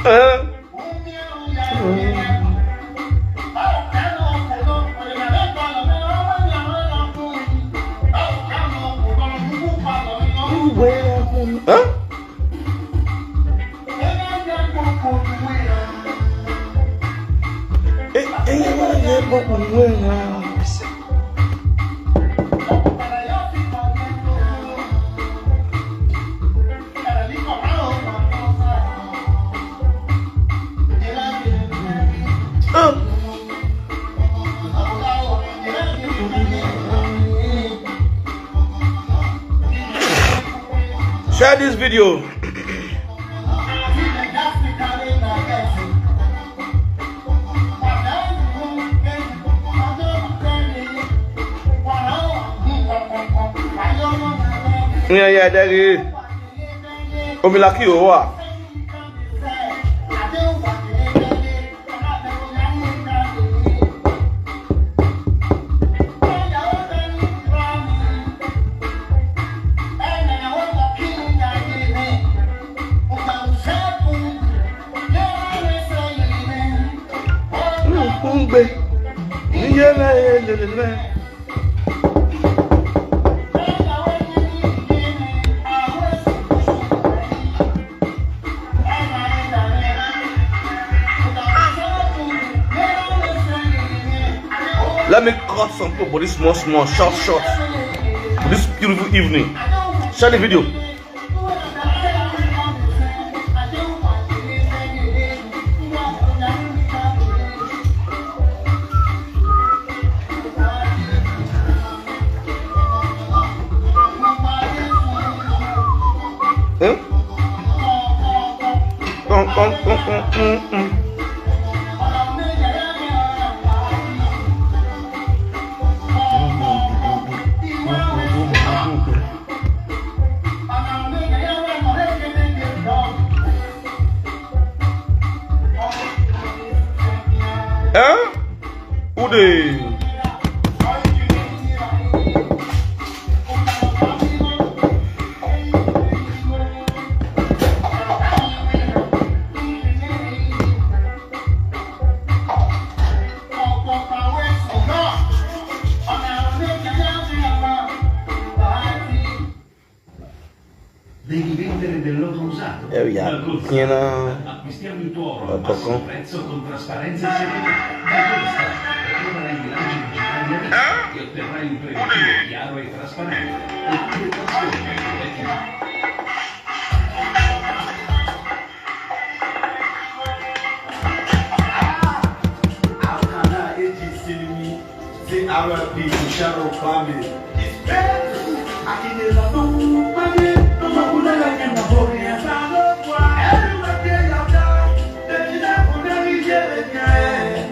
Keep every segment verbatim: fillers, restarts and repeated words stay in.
Eh? Huh? Eh, eh, eh, eh, eh, eh. Share this video. Yeah, yeah, there is. Omi la kí o wà. Ngbe. Iye na ye le le le. Let me cut some people for this small, small, short, short, for this beautiful evening. Share the video. Eh? Come, come, come, come, come, come. Huh? Who dey? Devi vendere del loro usato. Eh, via. Dal Golf. Piena. Acquistiamo il tuo oro al massimo prezzo con trasparenza e serietà. Da Golf, troverai i bilanci digitali Amici e otterrai un preventivo chiaro e trasparente. Oppure trasforma il tuo vecchio. Ah! How can I, A G C, me? Say R I P to Sharon family. It's painful. I can never know. Everywhere they are down, they did not put every year again.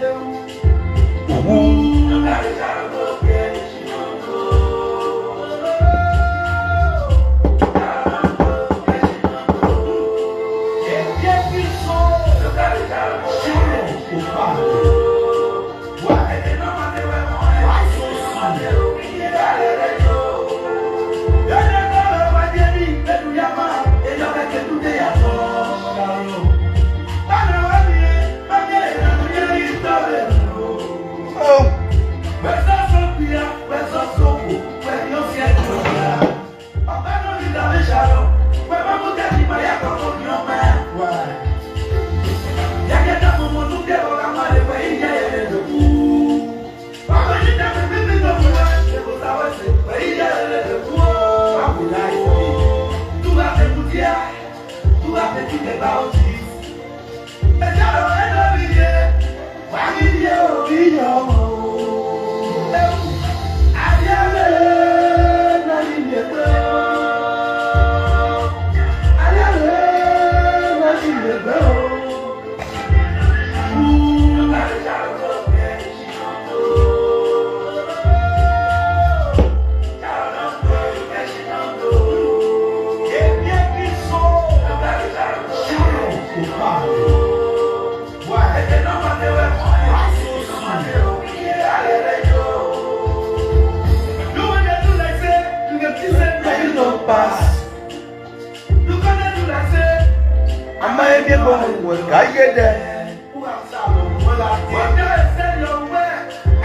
Káyédè.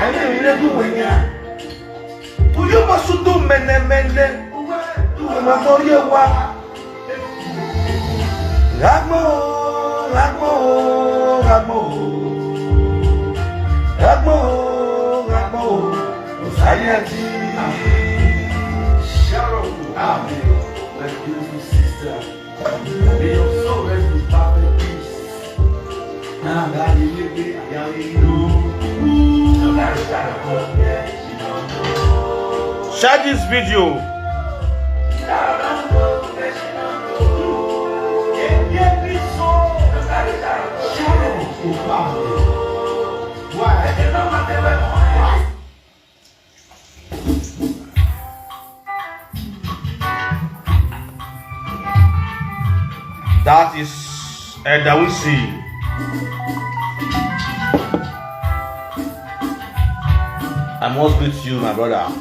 Ẹni ìrìnlẹ̀ tó wẹ̀ yẹn. Oyún bá sún tó mẹ́nẹ́mẹ́nẹ́. Tó wẹ̀ máa mọ orí ẹ̀ wá. Ragmo, ragmo, ragmo. Ragmo, ragmo. Society. Sharon, amen. My beautiful sister. May your soul rest in perfect peace. Share this video. That is Elder Wilson. I must greet you, my brother.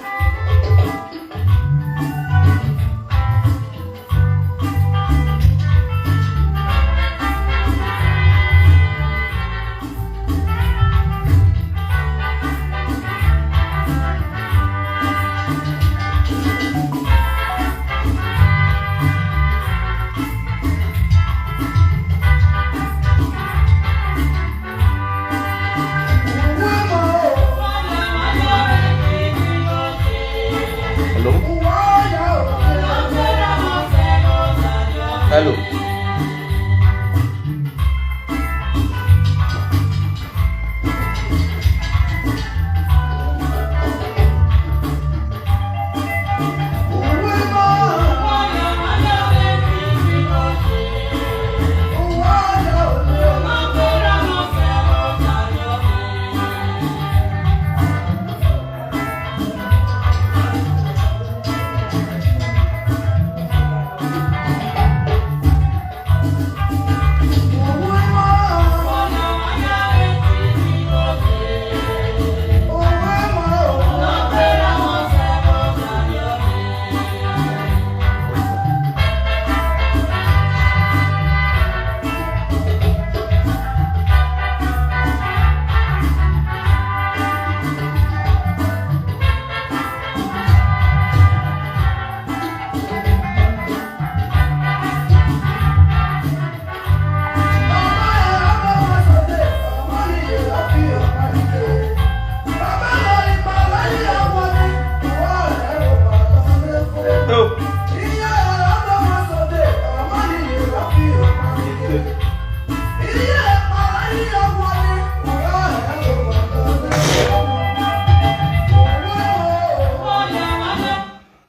Hello? Hello?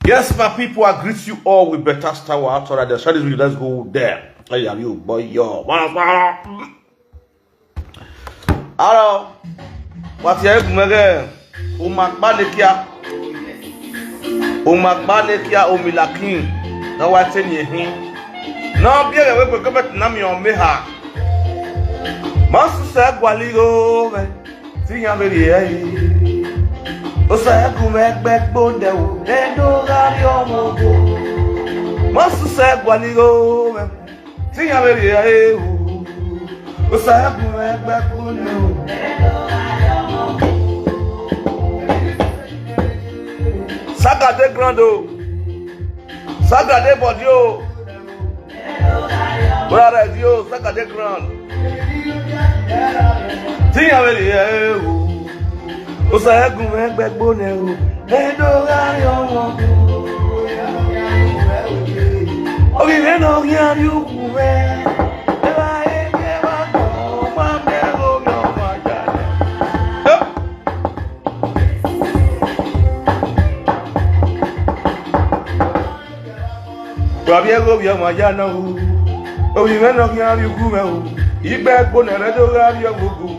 Yes, my people, I greet you all with better star. After that, share this video. Let's go there. Hey, are you boy? Yo, aro, wati ya egumege, umakpanekia, umakpanekia, umilakin, na wateni ehin. Na biere we gbe gbe na mi o meha. Masu se gwaligo we, ti ya be ye. O se egumegbe gbonde o, endo gari omo go. Masu se gwaligo we, ti ya be ye o. O se egumegbe gbonde o. Saga dey ground o. Saga dey body o. Brother, you, Saga dey ground. Ti ya be ye o. O se egumegbe gbonde o. Endo gari omo. Obi me no gari ukwu me. Eba ebe ba ko ma me go yo ma ja. Babi ego bi ama ya na u. Obi me no gari ukwu me o. Igbe gbonde re do gari ogugu.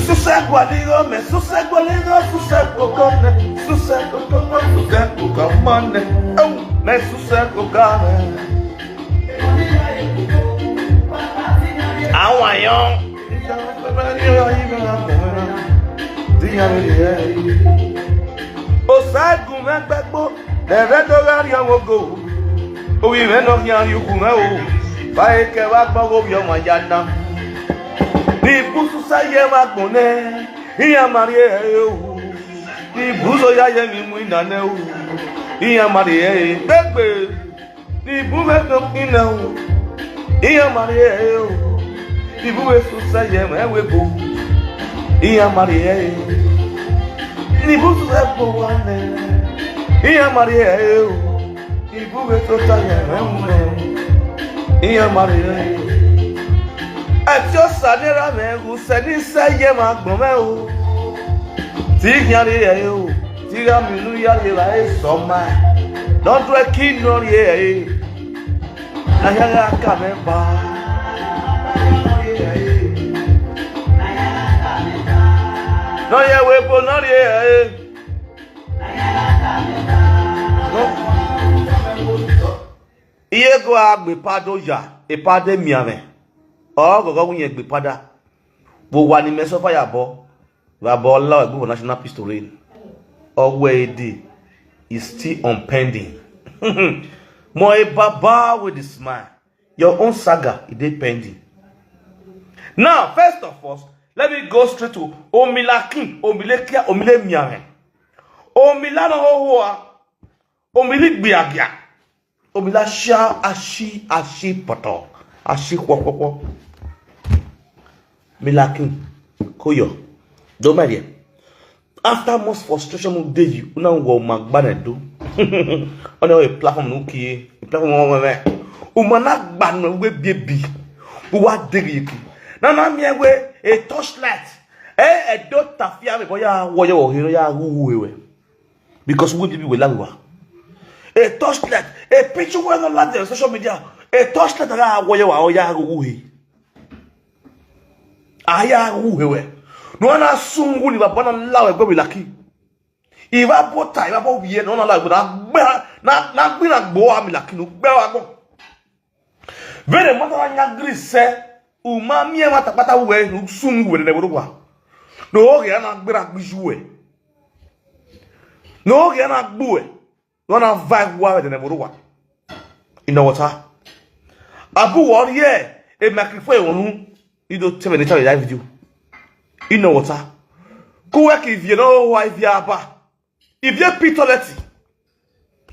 Suse gwaligo me, suse gwaligo, suse kokone, suse kokone, suse kokamane. Oh, me suse kokane. Awayon. O se egumegbe gbo, Dere do gari owo go. Owi me no yan yuku me o. Ba e ke wa gbo go yo ma ya na. Ni busu sa ye ma gbo ne. Iya mari e o. Ni buso ya ye mi mu ina ne o. Iya mari e. Gbegbe. Ni bu me no ina o. Iya mari e o. Ni bu we su sa ye me we go. Iya mari e. Ni bu su e bo wa ne. Iya mari e o. Ni bu we su sa ye me we go. Iya mari e. Ati o sa ne ra me gu se ni sa ye ma gbo me o. Ti yan re e o. Ti ga mi nu ya le la e so ma. Don do e ki no re e. Na ya ga ka me ba. No ye we bo no re e. No. Iye go agbe pado ya, e pade mi ave. O gogo wu yen gbe pada. Wo wa ni me so fire bo. Wa bo la gbe national pistol rain. Ogwe ede is still on pending. Mo e baba with the smile. Your own saga e dey pending. Now, first of all, let me go straight to Omilakin, Omilekia, Omile Miame. Omila no ho ho a. Omili gbiagia. Omila sha ashi ashi poto. Ashi kwo kwo kwo. Milakin. Koyo. Do my dear. After most frustration mu dey you, una go ma gba na do. Ona a platform no kie, a platform mo me. Uma na gba no we bi bi. Wo wa dey ki. Na na mi e we a torchlight. Eh, e do tafia me boya wo yo wo ya wu we we. Because we bi we la we wa. A torchlight, a picture we no la the social media. A torchlight la wo yo wa o ya wu he. Aya wu he we. No na sungu ni baba na la we gbe mi laki. Iba bota, iba bo ye no na la we na gbe na na gbe na gbo a mi laki no gbe wa gbo. Vere mata na nya gri se uma mi e mata pata we no sungu we ne boro wa. No oge na gbe na gbiju we. No oge na gbo we. No na vibe wa we ne boro wa. Ina water. Abu wori e e microphone wonu. Ido tebe ne tebe live video. Ina water. Ku we ki vie no wa vie aba. Ivie pitoleti.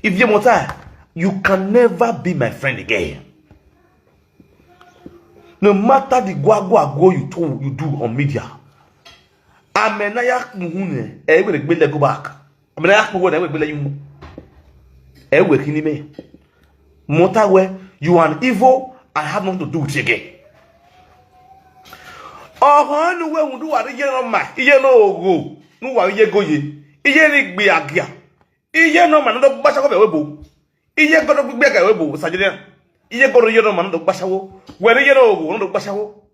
Ivie mota. You can never be my friend again. No matter the gwagwa go you to you do on media. Amenaya muhune. E we gbe le go back. Amenaya ko na we gbe le yu. E we kini me. Mota we you are an evil. I have nothing to do with you again. Ọhọ nu we ndu wa ye no ma. Iye no ogo. Nu wa ye go ye. Iye ni gbe agia. Iye no ma no gba sa ko be we bo. Iye go do gbe ga we bo sa je. Iye go do ye no ma no gba sa wo. We ni ye no ogo no gba sa wo.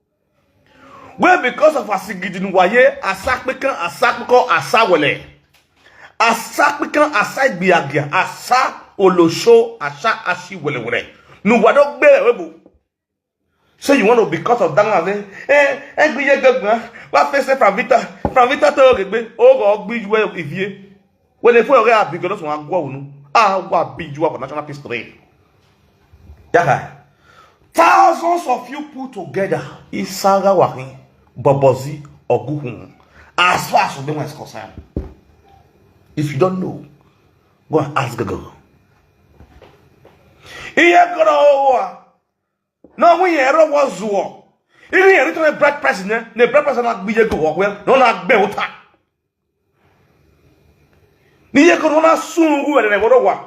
We because of asigidi nu wa ye asakpikan asakpiko asawele. Asakpikan asagbiagia asa olosho asa asi wele wele. Nu wa do gbe we bo. Say you want to because of that one. Say, eh, eh, gbiye gagba. Wa face from Vita, from Vita to gbe. O go gbi you if you. When they for your big no so agwo unu. Ah, wa bi you for national history. Yaka. Thousands of you put together. Isaga wahin, Bobozi, Oguhun. As far as Ogbema is concerned. If you don't know, go and ask Google. Iye goro owa. No, we here was war. Iye here to the bread price ne, the bread price na gbiye go wa. No na gbe uta. Ni ye ko na sungu we ne boro wa.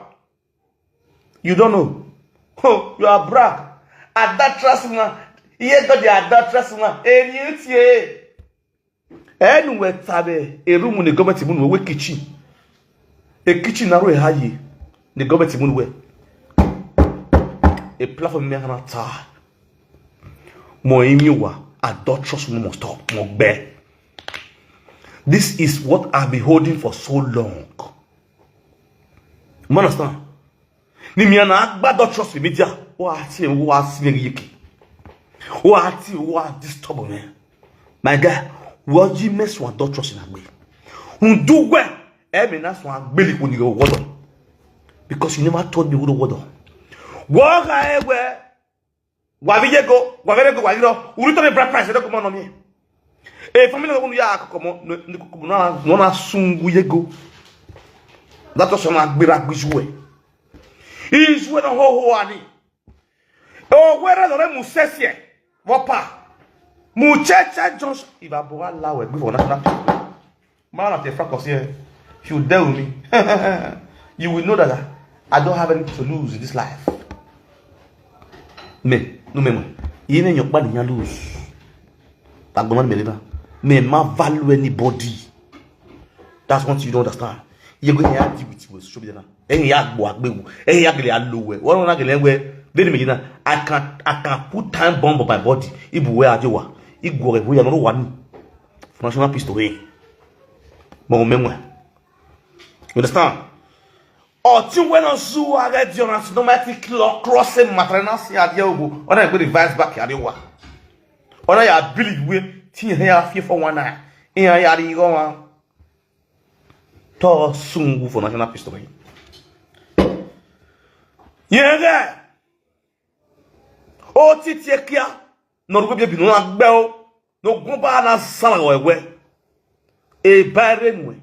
You don't know. Oh, you are brag. Adulterous man. Iye go the adulterous man. Eni utie. Enu we tabe a room in the government mun we kitchen. A kitchen na ro ha yi. The government mun we. A platform me na ta. Mo imi wa adulterous mo stop mo gbe. This is what I've been holding for so long. You understand? Ni mi na agba adulterous media. Wa ti wa si me yiki. Wa ti wa disturb me. My guy, what you mess with adulterous in agbe? Who do well? E me na so agbeli ko ni o wodo. Because you never told me who the word. Walk away. Waviyego, waviyego, waviro. Uri to the bride price, don't come on me. If I'm not going to yak, come on, no, no, no, sungu yego. That was on a gbira gbizwe. Is when a ho ho ani. Oh, where are the musesie? Wapa. Muchecha Johnson. If I bora lawe, give on that. Man at the front of here. If you dare with me, you will know that I, I don't have anything to lose in this life. Me, no me, me. You mean your body you lose? I go on me, me, ma value anybody. That's what you don't understand. You're going to have to deal with you. Show me that. Ẹ̀yin ya gbọ́ àgbẹ̀wò. Ẹ̀yin ya gẹ̀lẹ́ alówẹ̀. Wọ́n rán gẹ̀lẹ́ wẹ̀. Bẹ́ẹ̀ni méjì náà. I can, I can put time bomb on my body. Ibu where I do wa. Igu where we are not one. National pistol. Hey. Mo mẹ́wàá. You understand? Ọtí wẹ́n náà zu agẹ́ di ọ̀nà sí nọ́mà ti kìlọ̀ crossing maternal sí adé ògbó. Ọ̀nà ìgbé device back adé wa. Ọ̀nà yà bílí ìwé tí yẹn yà fi fọ́ wọn náà. Ìyẹn yà rí irọ́ wọn. Tọ́ sungu for national pistol yìí. Yẹn gẹ́. Ó ti tiẹ̀ kíá. Nọ̀rùkú bíi ebìnú náà gbẹ́ ó. Nọ̀gún bá náà sálà wẹ̀wẹ́. Èbá rẹ̀ nù ẹ̀.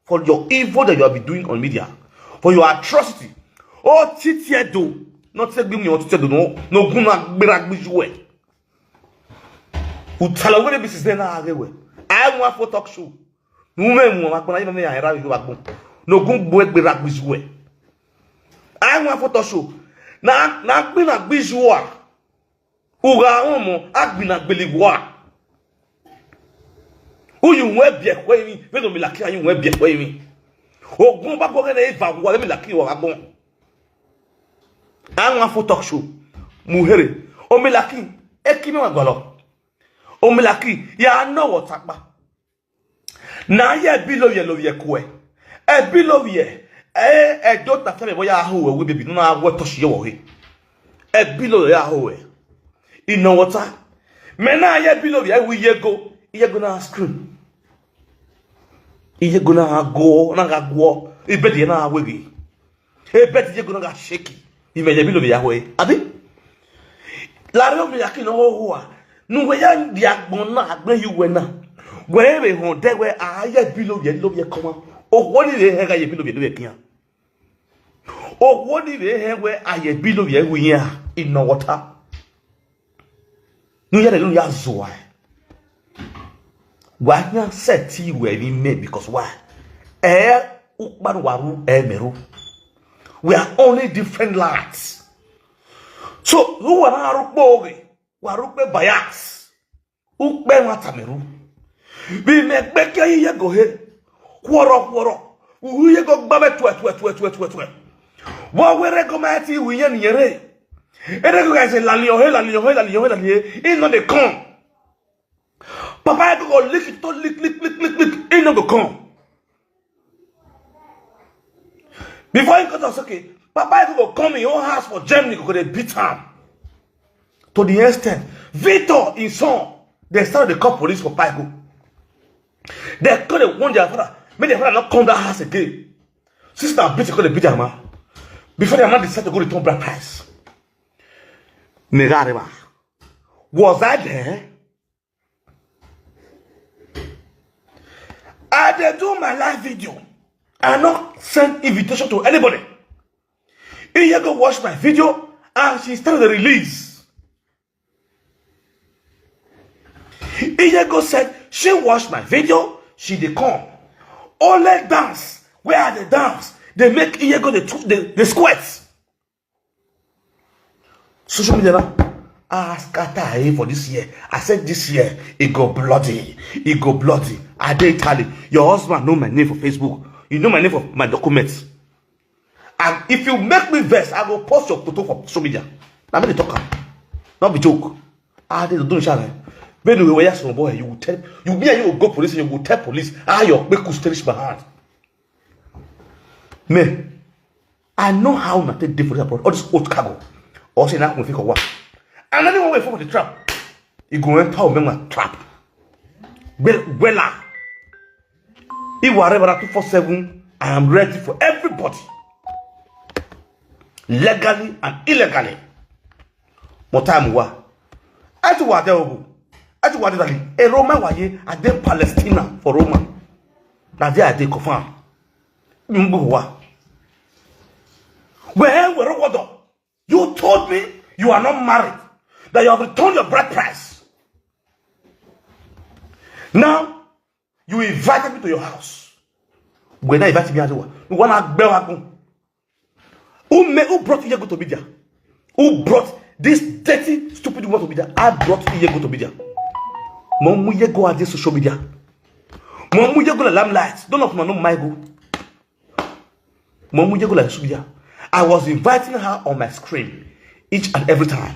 For your evil that you have been doing on media, for your atrocity. Oh, Titi Edo, not say give me on Titi Edo, no, no, guna gbera gbiju we. Utala wele business na age we. I want for talk show. No me mo ma pona me ya era yo agbo. No gun gbo gbera gbiju we. I want for talk show. Na na gbina gbiju wa. Ugha ụmụ agbina gbeli gwa. Uyu nwe bie kwe mi, veno mi laki ayu nwe bie kwe mi. Ogun ba gwa ne eva gwa mi laki wa gwa. Anwa fo talk show. Muhere. O mi laki, e ki mi wa gwa lo. O mi laki, ya no wo takpa. Na ye bilo ye lo ye kwe. E bilo ye. E e do ta fe me boya ho we baby no na wo to shi yo he. E bilo ya ho we. Ino water. Me na ye bilo ye we ye go. Ye go na screen. Ye go na go na ga go. Ibedi na we gi. Ebedi ye go na ga shake. Ime ye bilo ya ho e. Abi? Lare o mi ya ki no ho ho a. Nu we ya di agbon na agbe yu we na. We be hon de we a ye bilo ye lo ye koma. O wo ni le he ga ye bilo ye lo ye kian. O wo ni le he we a ye bilo ye wu ya. Ino water. Nu ya de nu ya zo a. Wa nya set we ni me because why? Eh, ukpan waru emeru. We are only different lights. So, who are our boy? Warukpe bias. Ukpe nwata meru. Bi me gbe ke ye go he. Kworo kworo. Uhu ye go gba be twe twe twe twe twe twe. Wa were go ma ti wi yen yere. Ere go ga se lali o he lali o he lali o he lali e. E no dey come. Papa e go lick it to lick lick lick lick lick. E no go come. Before he got us okay, Papa e go come in your house for Germany go dey beat am. To the extent, Victor in son, they started to call police for Paigo. They call the one their father, make their father not come that house again. Sister beat call the beat their man. Before their man decided to go return bride price. Negareba. Was I there? I dey do my live video. I not send invitation to anybody. Iye go watch my video and she started the release. Iye go said she watched my video, she dey come. Only dance where I dey dance, they make Iye go the the, the squats. Social media now. Ah, scatter eh, for this year. I said this year, it go bloody. It go bloody. I dey Italy. Your husband know my name for Facebook. You know my name for my documents. And if you make me vex, I go post your photo for social media. Now me dey talk am. Not be joke. Ah, they do share. When you were a small boy, you would tell you me and you go police, you go tell police. Ah, your make could cherish my hand. Me, I know how una take dey for this abroad. All this old cargo. Or say na we fit go work. And anyone wey fall for the trap, e go enter Omenwa trap. Well, wella. Iwa Rebara two four seven, I am ready for everybody. legally and illegally. Mo time wa. Ati wa de ogu. Ati wa de dali. A Roma wa ye, I dey Palestina for Roma. Na there I dey confirm. Mbu wa. Where, where, what the? You told me you are not married, that you have returned your bride price. Now, you invited me to your house. When I invited me, I said, "What? You wanna go?" Who, made, who brought Iyego to media? Who brought this dirty, stupid woman to media? I brought Iyego to media. Mo mú Iyego at this social media. Mo mú Iyego la limelight. Don't know if you know Iyego. Mo mú Iyego la social media. I was inviting her on my screen each and every time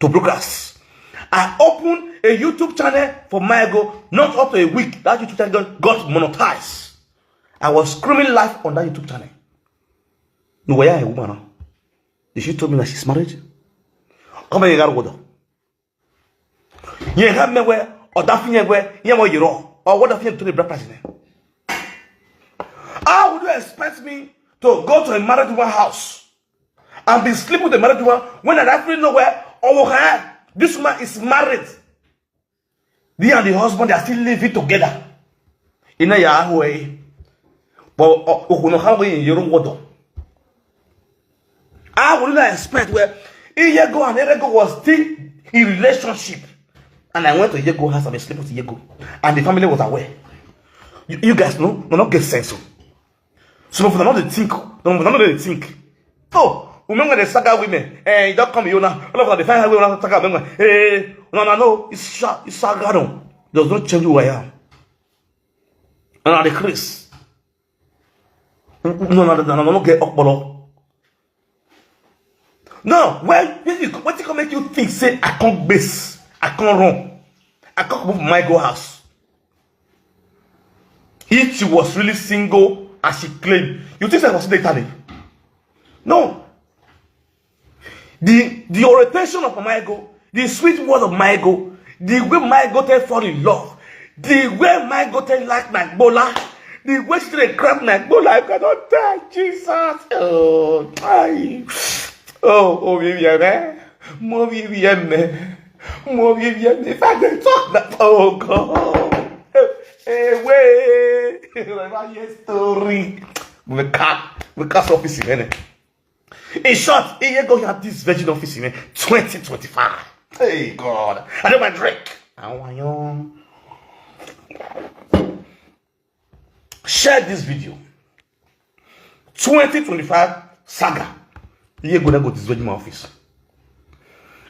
to broadcast. I opened a YouTube channel for Iyego, not up to a week. That YouTube channel got, got monetized. I was screaming live on that YouTube channel. No, where a woman now? Did she told me that she's married? Come here, you gotta go down. You have me where, or that thing where, you know, you wrong. Or what the thing to the bride price in there? How would you expect me to go to a married woman house and be sleeping with a married woman when I don't really know where or where this woman is married? They and the husband, they are still living together. In a Yahweh. But, uh, Okuno, how we in your water? I would not expect where Iyego and Erego was still in relationship. And I went to Iyego house and I slept with Iyego. And the family was aware. You, you guys know, no, not get sense. Oh. Some of them not dey think. Some of them not dey think. Oh, women when they saga women, eh, you don't come, you know. All of them they find how we want to saga women. Eh, no, no, no. It's sa-, it's saga no. Does not change who I am. And I decrease. No, no, no, no, no, no, get up, bolo. No, well, what you, what you can make you think? Say I can't base, I can't run, I can't move my go house. If she was really single as she claimed, you think I was still dating? No. The, the orientation of Mama Ego, the sweet word of Mama Ego, the way Mama Ego tell fall in love, the way Mama Ego tell like my bola, the way she dey grab my bola, I cannot die, Jesus. Oh, I, oh, oh, baby, amen. Mo baby, amen. Mo baby, amen. If I dey talk that, oh God. Hey, wait. Like my story. We can't, we can't office in any. In short, Iyego had this virgin office in twenty twenty-five. Hey God, I know my drink. I want you. Share this video. twenty twenty-five saga. Iyego na go disgrace my office.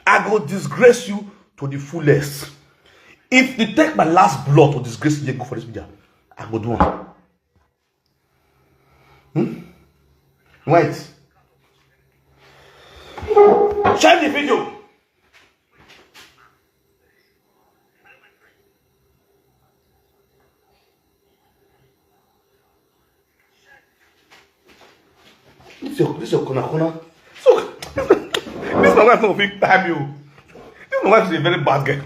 I go disgrace you to the fullest. If you take my last blood to disgrace Iyego for this video, I go do one. Hmm? Wait. Share the video. This your, this your corner, corner. So, this my wife no fit time you. This my wife is a very bad girl.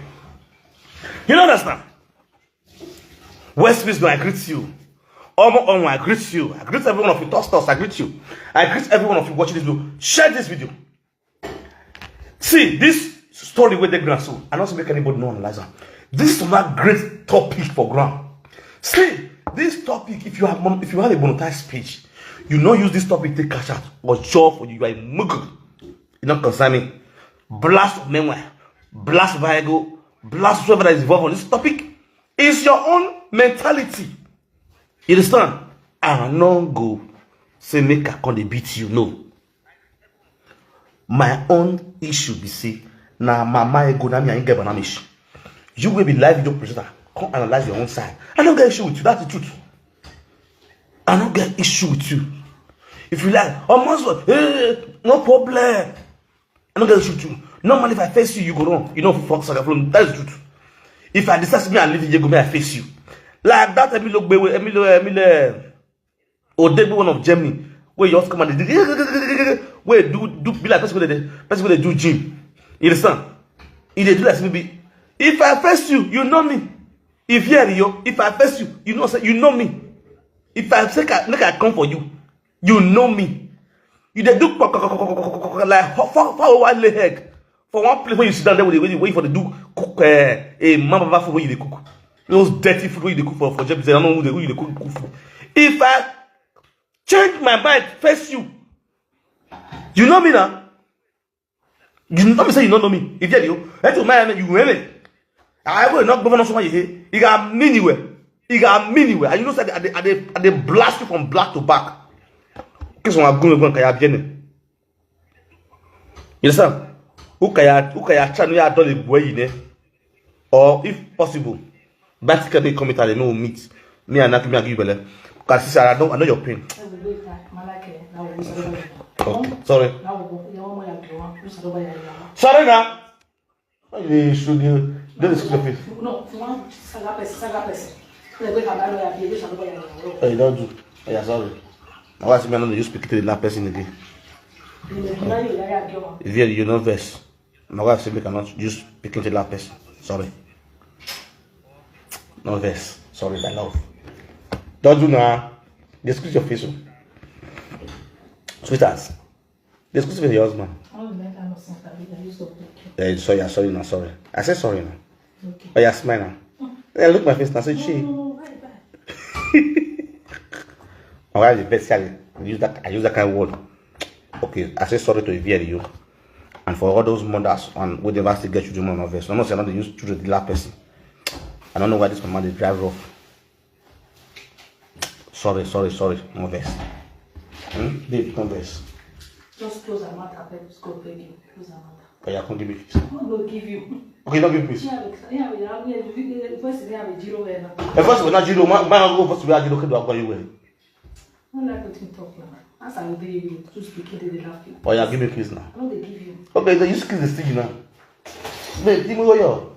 You don't understand? West Miss, I greet you. Omo Omo, I greet you. I greet every one of you. Toss Toss, I greet you. I greet every one of you watching this video. Share this video. See, this story with the grand so I don't make anybody know analyze am. This is one great topic for ground. See, this topic, if you have mon-, if you have a monetized page, you no use this topic take cash out or job for you. You are a mugu. You not concern me. Blast memoir, blast Vigo, blast whoever that is involved on this topic. It's your own mentality. You understand? I no go say make I come dey beat you. No. My own issue be say na Mama Ego na me and get banamish. You will be live video presenter. Come analyze your own side. I don't get issue with you. That's the truth. I don't get issue with you. If you like, almost, eh, no problem. I don't get issue with you. Normally, if I face you, you go wrong. You know, for fuck, from that is truth. If I decide me, I leave you, go me, I face you. Like that, Emilio Gbewe, Emilio, Emilio Odegbe, one of Germany, where you also come and where do, do be like person with the person with the do gym. You understand? If they do like maybe, if I face you, you know me. If here you, if I face you, you know say you know me. If I say make I come for you, you know me. You dey do kpok, kpok, kpok, kpok, kpok, kpok, like ho-, far, far over lay egg for one place where you sit down there with the, with the, where you for the do cook, eh, a man baba food where you dey cook. Those dirty food where you dey cook for, for Jeff, I don't know who dey, who you dey cook, cook food. If I change my mind, face you, you know me now. You know me say you don't know me. If you do, that's my, you hear me. I will not govern someone you hear. You got me anywhere. You got me anywhere. And you know say I dey, I dey, I dey blast you from black to back. Kiss one go go kaya biene. You understand? Who kaya, who kaya chanu ya dole boy ne? Or if possible, but can they come in and they know meet me and not me and give you belle. Because sister, I don't, I know your pain. Okay, sorry. Sorry now. Why you dey show the, don't dey show your face? No, if you want saga person, saga person. Like, wait, I'm not lawyer, be, wait, I'm not lawyer. Oh, you don't do. Oh, yeah, sorry. My wife say me, I no dey use speak to the last person again. You know, you know, you know, you know. If you, you no vex. My wife say make I not use speaking to the last person. Sorry. No vex. Sorry, my love. Don't do now. Dey squeeze your face, oh. Sweetheart. Dey squeeze your husband. All the men are not sense, I used to break you. Eh, sorry, sorry now, sorry. I say sorry now. Okay. Oh, yeah, smile now. Eh, look my face now, say, "Chi." No, no, no, why, why? My wife dey vex, say I use that, I use that kind of word. Okay, I say sorry to Ivy and you. And for all those mothers and who never still get children, no vex. No, no, say I no dey use children the last person. I don't know why this mama dey drive rough. Sorry, sorry, sorry. No vex. Hmm? Babe, no vex. Just close her mouth, abeg, just go beg you. Close her mouth. Oh, yeah, come give me kiss. I'm not gonna give you. Okay, don't give me kiss. Yeah, yeah, yeah, yeah, yeah, first we have a zero here now. The first one, not zero. My, my uncle first we have zero. Can do I call you well? I don't like what you talk now. As I obey you, to speak it, they laugh you. Oh, yeah, give me kiss now. I don't dey give you. Okay, then you kiss the stage now. Babe, give me your.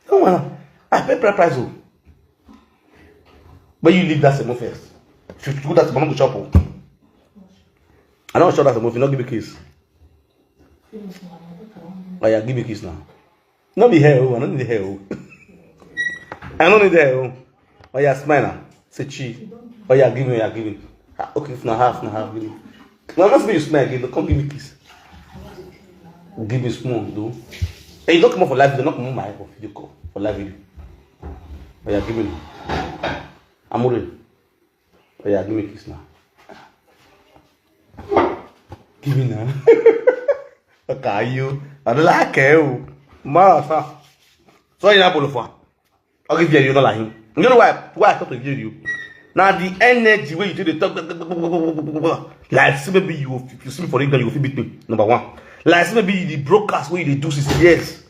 Come on. I pay price price, oh. But you leave that same first. If you do that, I'm gonna chop, oh. I don't chop that same if you not give me kiss. Oh, yeah, give me kiss now. No be hair, oh. I don't need the hair, oh. I don't need the hair, oh. Oh, yeah, smile now. Say, "Chi." Oh, yeah, give me, oh, yeah, give me. Ah, okay, if na half, na half, give me. No, not say you smile again, but come give me kiss. Give me small, though. Hey, you don't come up for live video, not come on my head for video call, for live video. Oh, yeah, give me now. Amore. Oh, yeah, give me kiss now. Give me now. Okay, you. I don't like you. Mara, sir. So you not for. I'll give you, you don't like him. You know why? Why I talk to you? Now the energy where you do the talk, like, see, maybe you, if you see me for England, you will beat me. Number one. Like, see, maybe the brokers where you do this, yes.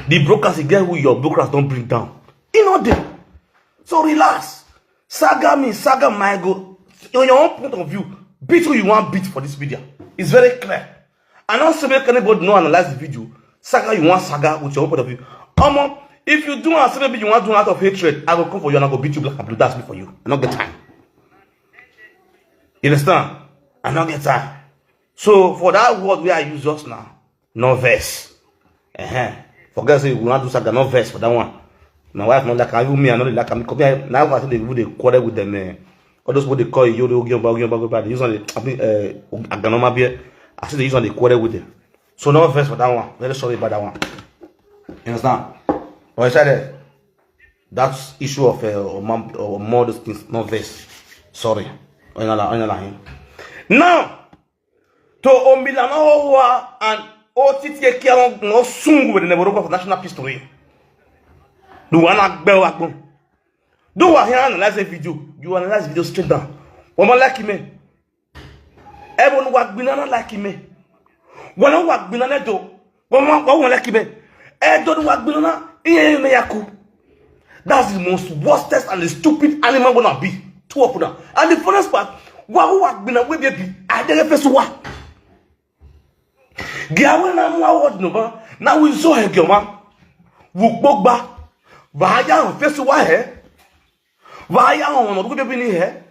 The brokers, you get who your brokers don't bring down. You know them. So relax. Saga me, saga my go. On your own point of view, beat who you want beat for this media. It's very clear. I don't say make anybody no analyze the video. Saga, you want saga with your own point of view. Omo, if you do and say maybe you want to do out of hatred, I will come for you and I go beat you black and blue. That's me for you. I don't get time. You understand? I don't get time. So for that word we are use just now, no verse. Uh-huh. Forget say we want to saga, no verse for that one. My wife not like, even me, I know they like me. Come here now. I say they would they quarrel with them. Eh. All those people they call you, they Ogiomba, Ogiomba, Ogiomba. They use on the, I mean, uh, Aganoma beer. I say they use on the quarrel with them. So no verse for that one. Very sorry about that one. You understand? But I said that, that issue of uh, or mom, or more those things, no verse. Sorry. Oinala, oinala him. Now, to Omilana Owa and O T T A K on no sung with the Neboroka for national history. Do wanna bell. Do I hear analyze a video? You analyze video straight down. One more like me. Everyone wa gbinana like me. One wa gbinana do. One wa wa like me. E do wa gbinana. Iye me yaku. That's the most worstest and the stupid animal gonna be. Two of them. And the funniest part, wa wa gbinana we be. I dey face wa. Giawe na mu award no ba. Na we so he gioma. Wu gbogba. Ba ya face wa he. Why are on the people in here?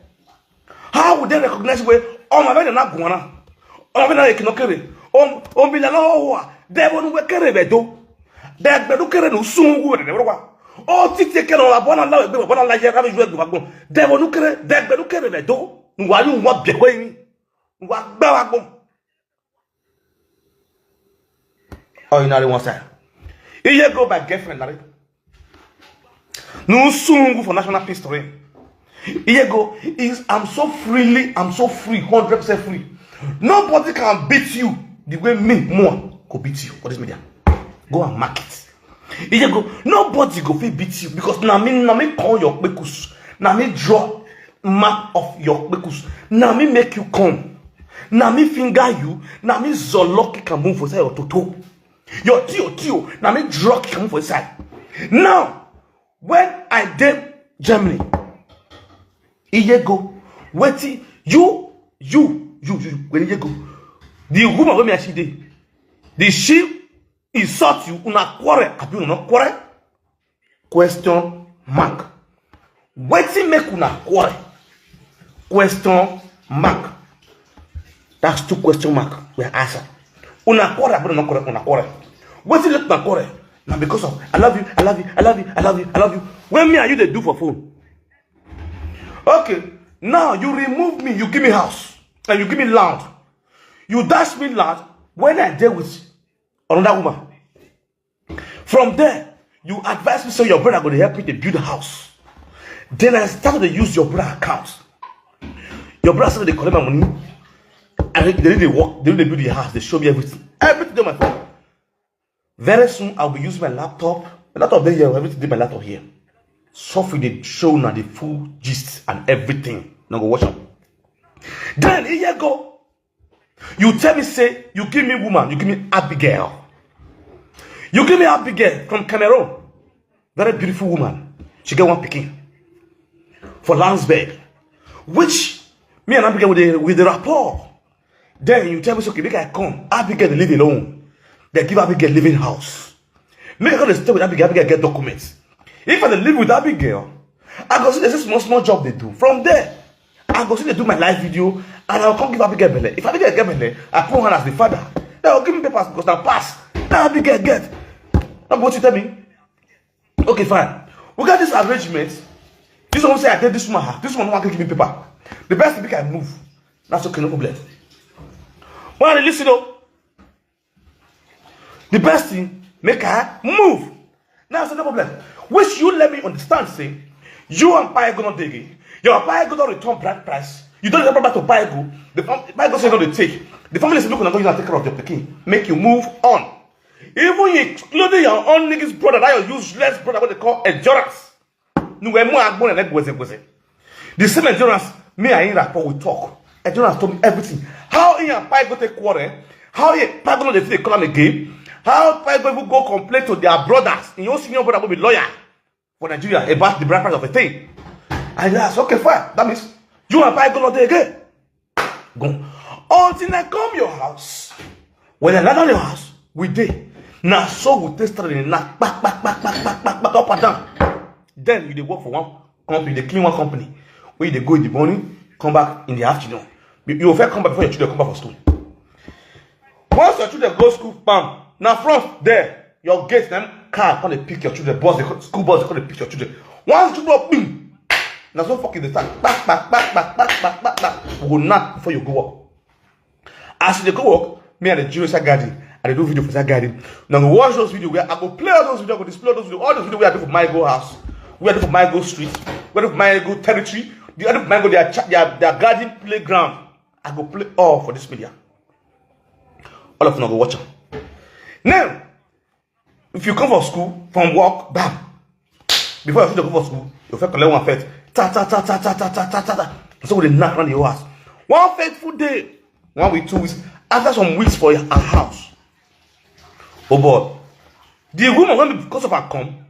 How would they recognize we? Oh, my, na guana. Oh, my, na ikinokere. Oh, oh, mi la no wa. They won't we kere be do. They be do kere no soon go de wa. Oh, titi kere no abona la be abona la ya ka ju e gbagbon. They won't kere, they be do kere be do. Nwa yu nwa bekwe mi. Nwa gba wa gbon. Oh, you know the one side. Iye go by girlfriend, Larry. No soon go for national peace to him. Iye go is I'm so freely, I'm so free, hundred percent free. Nobody can beat you the way me more go beat you for this media. Go and mark it. Iye go, nobody go fit beat you because na me, na me call your kpekus. Na me draw map of your kpekus. Na me make you come. Na me finger you. Na me zolo kick and move for side your toto. Your tio tio. Na me draw kick and move for side. Now, when I dey Germany, Iye go, wetin you, you, you, you, when Iye go, the woman wey me and she dey, did she insult you? Una quarrel, abi una no quarrel? Question mark. Wetin make una quarrel? Question mark. That's two question mark we answer. Una quarrel, abi una no quarrel, una quarrel. Wetin make una quarrel? Na because of I love you, I love you, I love you, I love you, I love you. When me and you dey do for phone. Okay, now you remove me, you give me house, and you give me land. You dash me land when I dey with another woman. From there, you advise me say your brother go dey help me to build a house. Then I start to use your brother account. Your brother say they collect my money. And they dey work, they dey build the house, they show me everything. Everything dey my phone. Very soon, I'll be using my laptop. My laptop dey here, everything dey my laptop here. So if they show now the full gist and everything. Now go watch am. Then a year ago, you tell me say you give me woman, you give me Abigail. You give me Abigail from Cameroon. Very beautiful woman. She get one pikin for Landsberg, which me and Abigail with the, with the rapport. Then you tell me, "Okay, make I come." Abigail dey live alone. They give Abigail living house. Make I come dey stay with Abigail. Abigail get documents. If I dey live with Abigail, I go see the small small job they do. From there, I go see they do my live video, and I'll come give Abigail belle. If Abigail get belle, I put her as the father. They will give me papers because I pass. Now Abigail get. Now what you tell me? Okay, fine. We got this arrangement. This one say I did this woman. This one want to give me paper. The best thing make I move. That's okay, no problem. When I listen though, the best thing make I move. Now I say no problem. Which you let me understand say you and Payego not digging. Your Payego don't return brand price. You don't remember to Payego. The fam- Payego say no dey take. The family say look, I'm going to take care of your pikin. Make you move on. Even including your own niggas brother, that your useless brother, what they call endurance. No, we more agbon and gweze gweze. The same endurance, me and Ira for we talk. Endurance told me everything. How he and Pai go take quarrel? How he Pai go no dey fit dey call am again? How Pai go even go complain to their brothers? Your senior brother will be lawyer for Nigeria about the brand price of a thing. And that's okay, fine. That means you and Pai go not there again. Go. Until I come your house. When I land on your house, we dey. Now so we take started in knock back, back, back, back, back, back, back, up and down. Then you dey work for one company, they clean one company. Where you dey go in the morning, come back in the afternoon. You, you first come back before your children come back from school. Once your children go school, bam, now front there, your gate, then car come dey pick your children, bus, they, school bus, they come dey pick your children. Once you go, bing, now so fucking the time. Back, back, back, back, back, back, back, back. We go knock before you go up. As you dey go work, me and the Jewish garden, I dey do video for that garden. Now go watch those videos where I go play all those videos, I go display all those videos, all those videos where I do for my go house, where I do for my go street, where I do for my go territory, the other my go their, cha- their their garden playground. I go play all for this media. All of you go watch am. Now, if you come from school, from work, bam. Before you fit go for school, you fit collect one fet. Ta ta ta ta ta ta ta ta ta ta. So we dey knock around your house. One fateful day, one week, two weeks. After some weeks for your our house. Oh boy. The woman when because of her come,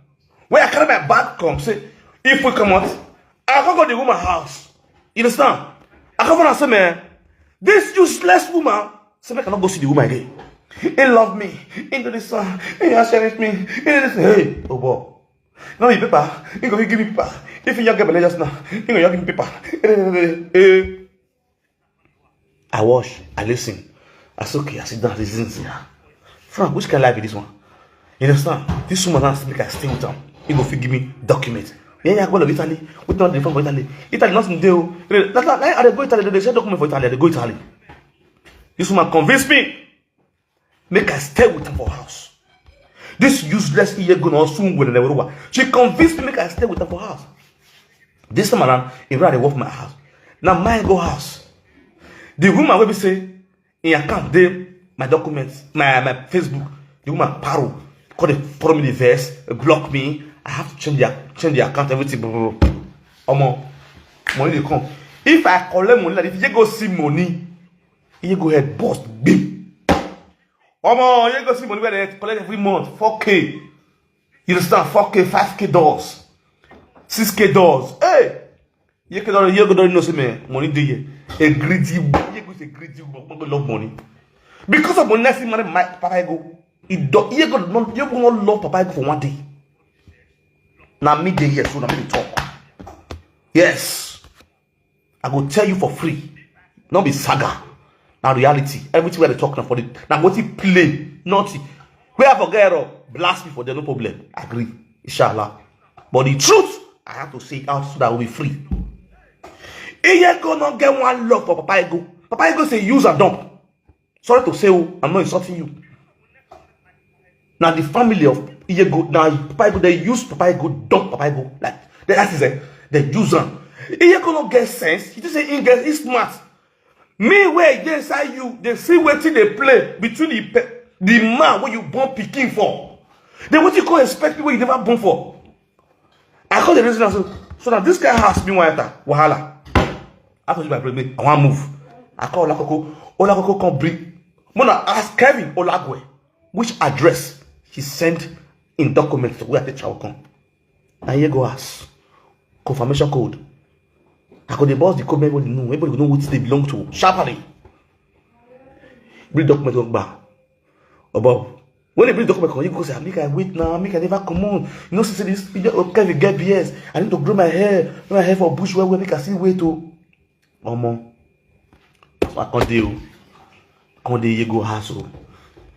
when I carry my bag come, say, if we come out, I go go the woman house. You understand? I come and say, man, this useless woman, say, make I not go see the woman again. He love me. He do this one. He has cherish me. He do this. Hey, oh boy. No, you paper. He go give me paper. If you get belle just now, he go give me paper. Hey, hey, hey, hey. I watch, I listen. I say, okay, I sit down, listen, see her. Frank, which kind of life is this one? You understand? This woman has to make I stay with him. He go fit give me document. Yeah, yeah, go to Italy. We don't dey from Italy. Italy, nothing dey o. That, that, I dey go Italy, they share document for Italy, I dey go Italy. This woman convince me. Make I stay with her for house. This useless Iyego na Osun Ngwele Neweruwa. She convinced me make I stay with her for house. This time around, if I dey work for my house. Now my go house. The woman will be say, in account dey my documents, my my Facebook. The woman paro, call the follow me the verse, block me. I have to change the change the account, everything. Blah, blah, blah. Omo, money dey come. If I collect money like this, you go see money. You go head boss big. Omo, you go see money where they collect every month, four K. You understand? Four K, five K dollars, six K dollars. Hey, you can you go don't know say man, money dey here. A greedy, you go say greedy, you go love money. Because of money, I see money, my Papa go. It do, you go not you go not love Papa go for one day. Now me dey here, so now me dey talk. Yes. I go tell you for free. Not be saga. Now reality. Everything where they talk now for the now what he play. Nothing. Where I forget or blast me for there, no problem. Agree. Inshallah. But the truth, I have to say it out so that will be free. Iyego not get one love for Papa Ego. Papa Ego say use and dump. Sorry to say, oh, I'm not insulting you. Now the family of Iyego, now Papa Ego, they use Papa Ego, dump Papa Ego. Like that is it. They use him. Iyego no get sense. He just say he get he's smart. Me where they say you, they see wetin they play between the pe- the man where you born picking for. Then what you call expect people you never born for. I call the reason so so now this guy has been one enter wahala. I told you my problem. I want move. I call Olakoko. Olakoko come bring. Mona ask Kevin Olagwe which address he sent in documents to where I take travel come. And here go ask confirmation code. I go dey boss the code, everybody know. Everybody go know what they belong to. Sharply. Bring document go back. Obob, when they bring document come, you go say, "Make I wait now, make I never come on." You know, say this, you know, okay, we get B S. I need to grow my hair. Grow my hair for bush where we make I see wait to. Omo. So I can't deal. Come dey you go house o.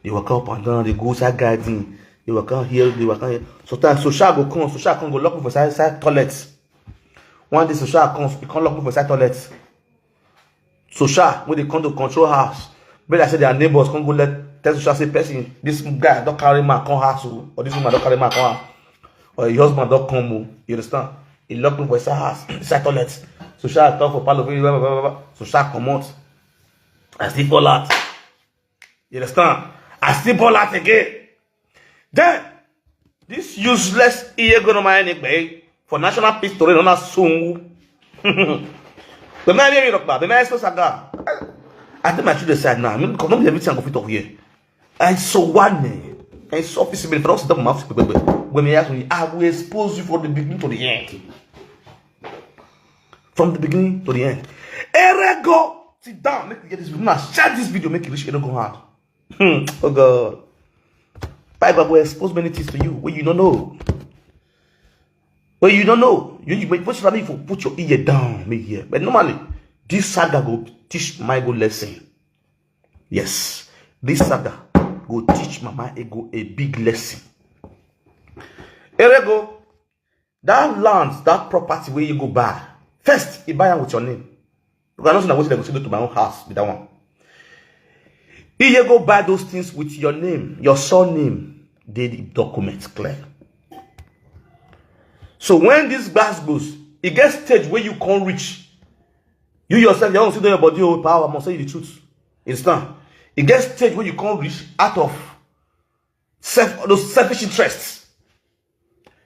They walk up and down, they go inside garden. They walk out here, they walk out here. Sometimes social go come, social come go lock me for side side toilet. One day social come, he come lock me for side toilet. Social, when they come to control house, but I say their neighbors come go let tell social say person, this guy don't carry man come house o, or this woman don't carry man come house, or your husband don't come o. You understand? He lock me for inside house, inside toilet. Social talk for palo, blah, blah, blah, blah. Social come out. I still fall out. You understand? I still ball out again. Then, this useless Iyegonoma Enigbe for national peace story, known as Sungu. The man here, the man is saga. I think my children said now, I mean, come everything go fit up here. I saw one name. I saw office in front of my house. When they ask me, I will expose you from the beginning to the end. From the beginning to the end. Erego, sit down, make you get this video. Now share this video, make it reach Erego hand. Hmm. Oh God. Bible will expose many things to you when you don't know. When you don't know, you, you wait for me for put your ear down, me here. But normally, this saga go teach my go lesson. Yes, this saga go teach Mama Ego a big lesson. Erego, that land, that property where you go buy, first you buy am with your name. Because I know say na wetin dem go still do to my own house be that one. If you go buy those things with your name, your surname, dey the document clear. So when this gbas goes, e get stage where you can't reach. You yourself, you don't see your body oh, power. I must say the truth. It's done. E get stage where you can't reach out of self those selfish interests.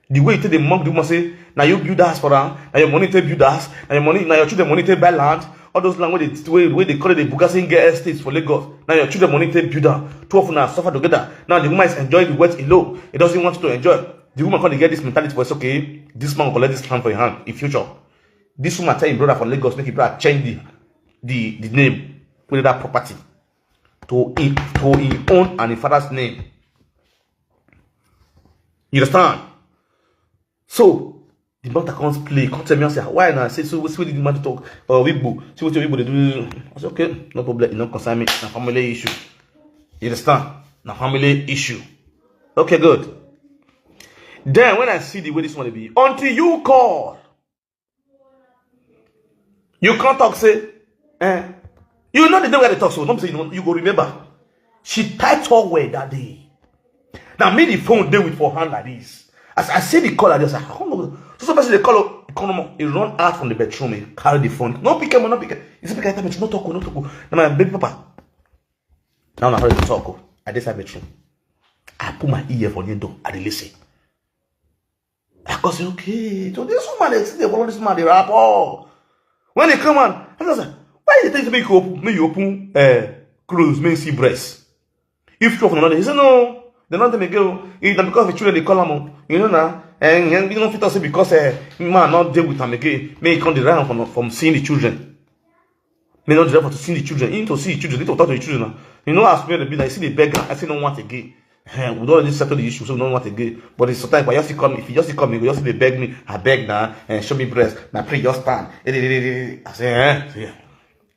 The way you take the monk, the woman say, now you build house for her, now your money take build house, now your money, now your children money take buy land, all those land where they where, where they call it the Bugasin get estates for Lagos. Now your children money take build down. Two of them suffer together. Now the woman is enjoying the wealth alone. It doesn't want to enjoy. The woman can't get this mentality for it's okay. This man will collect this land for your hand in future. This woman tell your brother for Lagos, make your brother change the the, the name with that property to him, to him own and his father's name. You understand? So the matter comes play, come tell me, I say, why now? I say, so what's with the matter talk? Uh, Wigbo, see what Wigbo they do. I say, okay, no problem, you know, concern me, na family issue. You understand? Na family issue. Okay, good. Then when I see the way this one be, until you call, you can't talk, say, eh, you know the day where they talk, so don't say you, know, you go remember. She tight her way that day. Now me the phone dey with for hand like this. As I see the call, I just like, I don't know. So somebody dey call, come on, he run out from the bedroom, he carry the phone. No pick him, no pick him. He say, pick him, no talk, no talk. Now my baby papa. Now I heard the talk. I dey inside bedroom. I put my ear for the door. I dey listen. I go say, okay, so this woman dey still dey follow this man dey rap. Oh, when he come on, I was like, why you take me you open, me you open uh, clothes, me see breast. If you open another, he said no, they not them again. It's not because the children they call him. You know now, and you don't fit us because uh, man not deal with him again. Me he come the round from from seeing the children. Me not drive to see the children. He need to see the children. He need to talk to the children now. You know as me the be like see the beggar. I say no want again. Eh, we don't already settle the issue, so we don't want again. But it's sometimes if you just come, if you just come, you just dey beg me. I beg now and show me breast. Now pray just stand. Eh, eh, eh, eh, eh. I say, eh, yeah.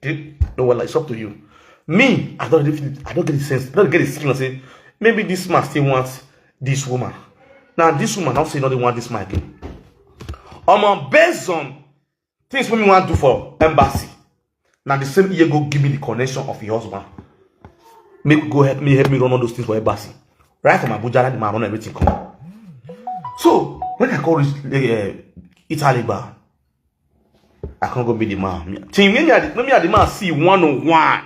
Dude, no, well, it's up to you. Me, I don't really, feel- I don't get the sense. I don't get the skill. I say maybe this man still wants this woman. Now this woman, I'll say nothing want this man again. Um, based on things wey me wan do for embassy, na the same Iye go give me the connection of your husband. Make go help me help me run all those things for embassy. Right from Abuja, that the man run everything come. So when I call reach uh, Italy bar, I can't go meet the man. Team, when me and the, when me and the man see one on one,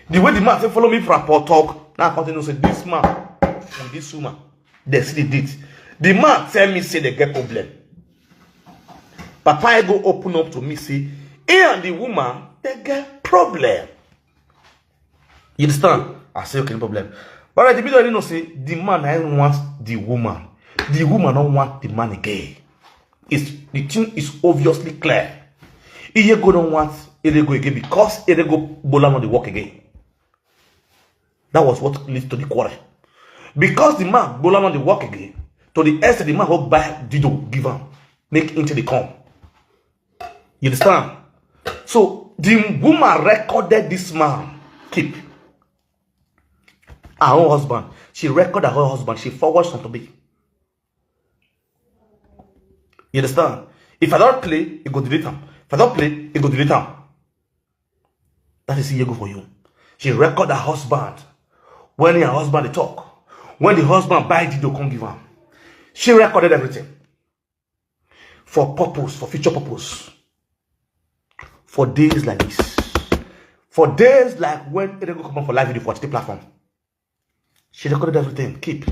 the way the man say follow me for a pot talk, now I continue say this man and this woman, they see the date. The man tell me say they get problem. Papa I go open up to me say he and the woman they get problem. You understand? I say okay, no problem. But I didn't know say the man I want the woman. The woman don't want the man again. It's the thing is obviously clear. Iyego don't want Erego again because Erego Bola not the work again. That was what leads to the quarrel. Because the man Bola not the work again, to the extent the man go buy Dido give am, make into the come. You understand? So the woman recorded this man keep her own husband. She recorded her own husband. She forward something to me. You understand? If I don't play, it go delete am. If I don't play, it go delete am. That is Iyego for you. She record her husband when her husband dey talk. When the husband buy Dido come give am. She recorded everything. For purpose, for future purpose. For days like this. For days like when Erego come up for live video for the platform. She recorded everything. Keep.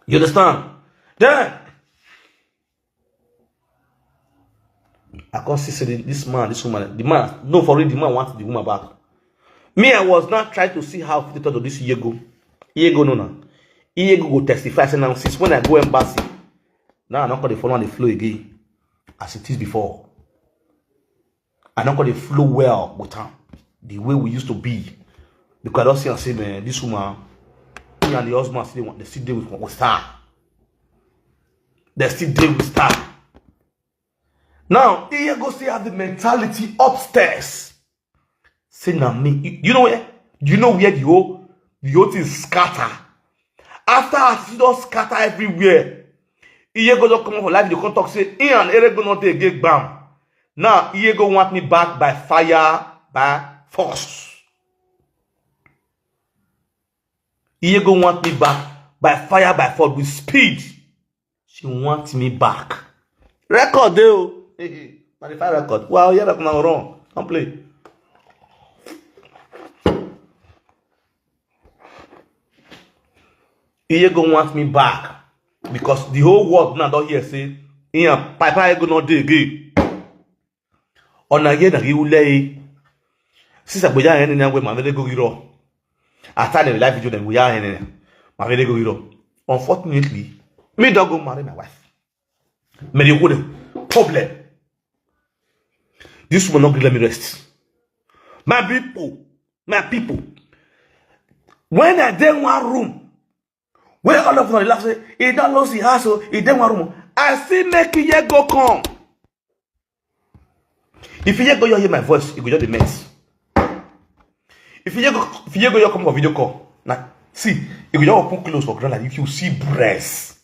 You understand? Then I can't see say this man, this woman, the man, no for real, the man wants the woman back. Me, I was not trying to see how fit talk to this Yego. Yego no now. Yego go testify say now since when I go embassy, now I don't call the phone on the flow again as it is before. I don't call the flow well with her the way we used to be. Because I don't see and say, man, this woman, me and the husband still want they still deal with, with her. They still deal with her. Now, Iyego still have the mentality upstairs. Say na me. You, you know where? You know where the whole the whole thing scatter? After as you don't scatter everywhere, Iyego don't come up for life, you can't talk say he and Erego not dey get bam. Now Iyego want me back by fire, by force. Iyego want me back by fire, by force with speed. She want me back. Record dey o. Hey, hey, na the fire record. Wow, yeah, that na wrong. Don't play. Iyego want me back because the whole world now don't hear say, yeah, Papa Ego not dey again. Ona ye na giule. Sisa gbeja ene na we ma vele go giro. Ata ne live video dem we ya ene. Ma vele go giro. Unfortunately, me don't go marry my wife. Me dey go problem. This woman not let me rest. My people, my people. When I dey one room, when all of them laugh say, he don't lose the house, oh, he dey one room. I still make Iyego come. If you go, you hear my voice, you go just the mess. If you go, if you go, you come for video call. Now, see, you go just open close for ground like if you see breast.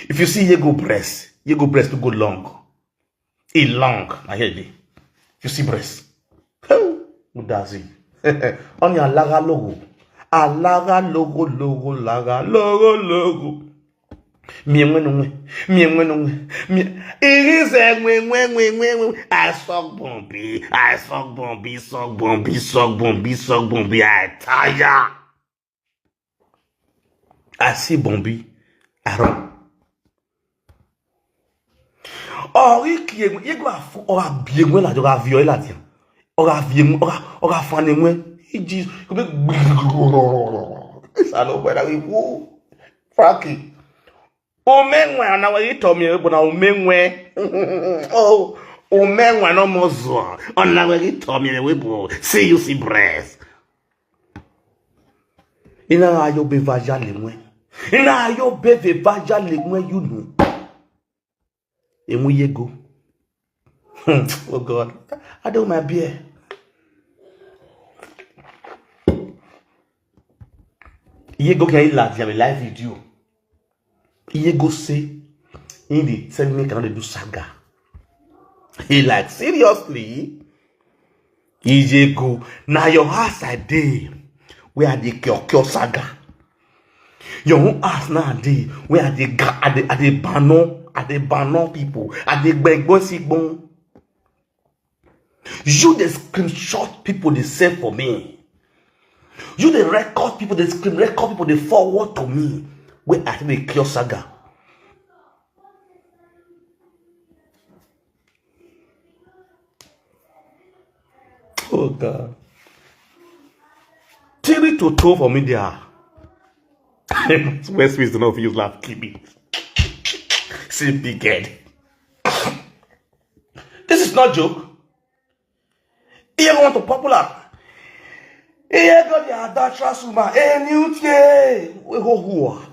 If you see you go breast, you go breast to go long. E long, I hear you. You see breast. Who does it? On your alaga logo. Alaga logo, logo, laga, logo, logo. Mie mwe no mwe. Mie mwe no mwe. Mie. It is a mwe, mwe, mwe, mwe, mwe. I suck Bombi. I suck Bombi, suck Bombi, suck Bombi, suck Bombi. I tire. I see Bombi. I run. Ori kie mwe, ye go afu, ora bie mwe la, ora vio la dia. Ora vie mwe, ora, ora fane mwe. He Jesus. Ko be Salo bwe la wi wo. Frankie. Umenwe na we ito mi ebo na umenwe. Oh, umenwe no mozo. Ona we ito mi we bo. See you see breath. Ina ayo be vaja le mwe. Ina ayo be ve vaja le mwe, you know. Emu yego. Oh God. I do my beer. Yego can you laugh? You have a live video. Yego say, in the tell me cannot do saga. He like, seriously? Yego, now your house I dey. Where are the Kyokyo saga? Your own house now I dey. Where are the ga-, are the, are the bano? Are the bano people? Are the gbegbo sigbon? You the screenshot people they send for me. You the record people they screen record people they forward to me. Where I think they kill saga. Oh God. Tiri to toe for me there. West West do not use laugh kill me. See big head. This is not joke. Here want to popular. Here go the adulterous woman. A new day. We go who are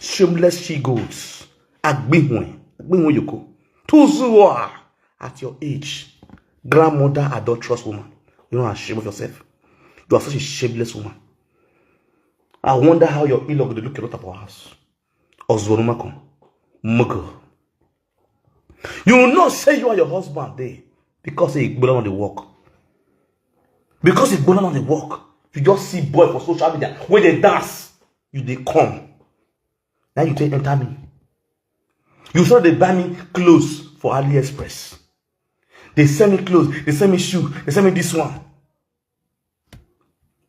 shameless she goats. Agbihun. Agbihun you go. Tuzua. At your age, grandmother adulterous woman. You are not ashamed of yourself. You are such a shameless woman. I wonder how your in-law go dey look your daughter for house. Ozuoruma come. Mugo. You know say you are your husband there because he gbona on the work. Because he gbona on the work. You just see boy for social media when they dance, you they come. Now you take enter me. You saw they buy me clothes for AliExpress. They send me clothes, they send me shoe, they send me this one.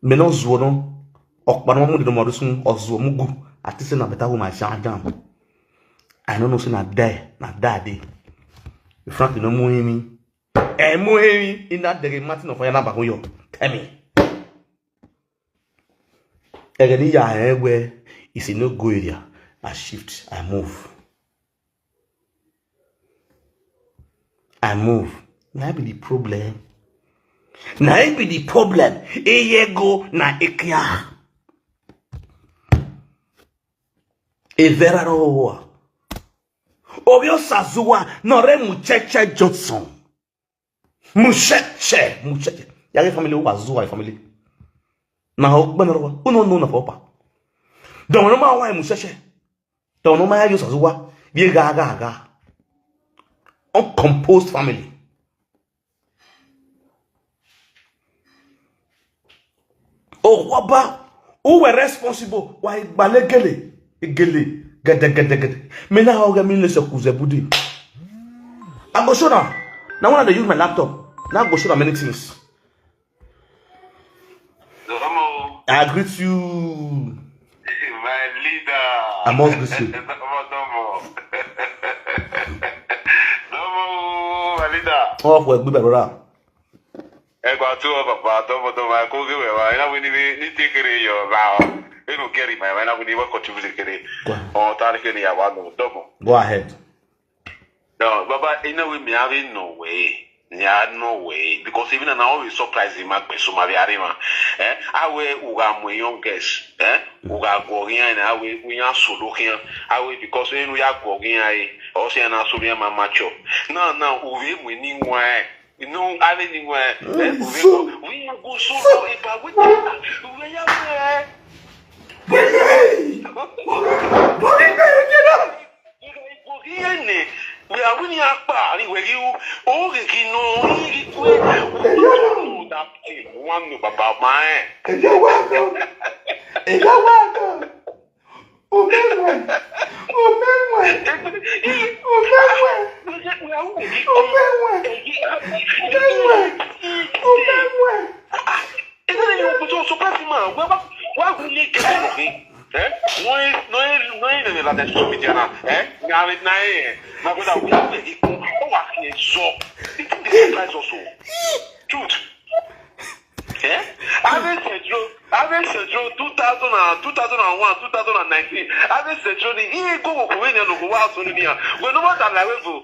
Me no zuo no. Okpa no mo de no mo sun ozuo mugu. Ati say na better woman sha jam. I no know say na there, na there dey. Frank no mo himi. E mo himi in that the Martin of Fire na ba yo. Tell me. Egeni ya ewe is a no go area. I shift, I move. I move. Na be the problem. Na be the problem. Eyego na ekia. Evera rowa. Obio Sazua no re mucheche Johnson. Mucheche, mucheche. Yage family wa Zua family. Na ogbe na rowa. Uno no na fopa. Don no ma wa mucheche. Don no ma ya Sazua. Bi ga ga ga. Uncomposed family. Oh, waba, who were responsible? Why balegele, gele, gede gede gede. Me na how get me less of kuzebudi. I go show now. Now when I dey use my laptop, now I go show them many things. Hello. I greet you. My leader. I must greet you. Domo, domo. Domo, my leader. Oh, for a good brother. Egba tu o papa, domo, domo. I go give away. Ina wini ni tikiri yo now. Inu keri mai, ina wini wa contribute kiri. Kwa. Oh, tani kiri ya wano, domo. Go ahead. No, Baba, in a way, me having no way. Yeah, no way. Because even now, we surprise him at Besuma Viarima. Eh? Awe uga mwe young girls. Eh? Uga gogia and awe we are solo here. Awe because when we are gogia, eh, or say an Asurian mamacho. No, no, we winning why. Inu are ni we. Eh, we go, we go solo ipa we. We ya we. Ipo hiene. We are winning akpa ni we you. O ge ki no, i ki kwe. That thing, one no baba my. Eya wa ko. Eya wa ko. Omenwe. Omenwe. Omenwe. Omenwe. Omenwe. Omenwe. Ina ni yo kuto so pa si ma. Wa wa wa ni ke ko ni. Eh? No no no ni la de social media na. Eh? Na na eh. Ma ko da wa ni ko wa ki so. It is the price also. Truth. Eh? Average Central, average Central two thousand and two thousand and one, two thousand and nineteen. Average Central ni iye go go we ni no go wa so ni ya. We no matter like we vo.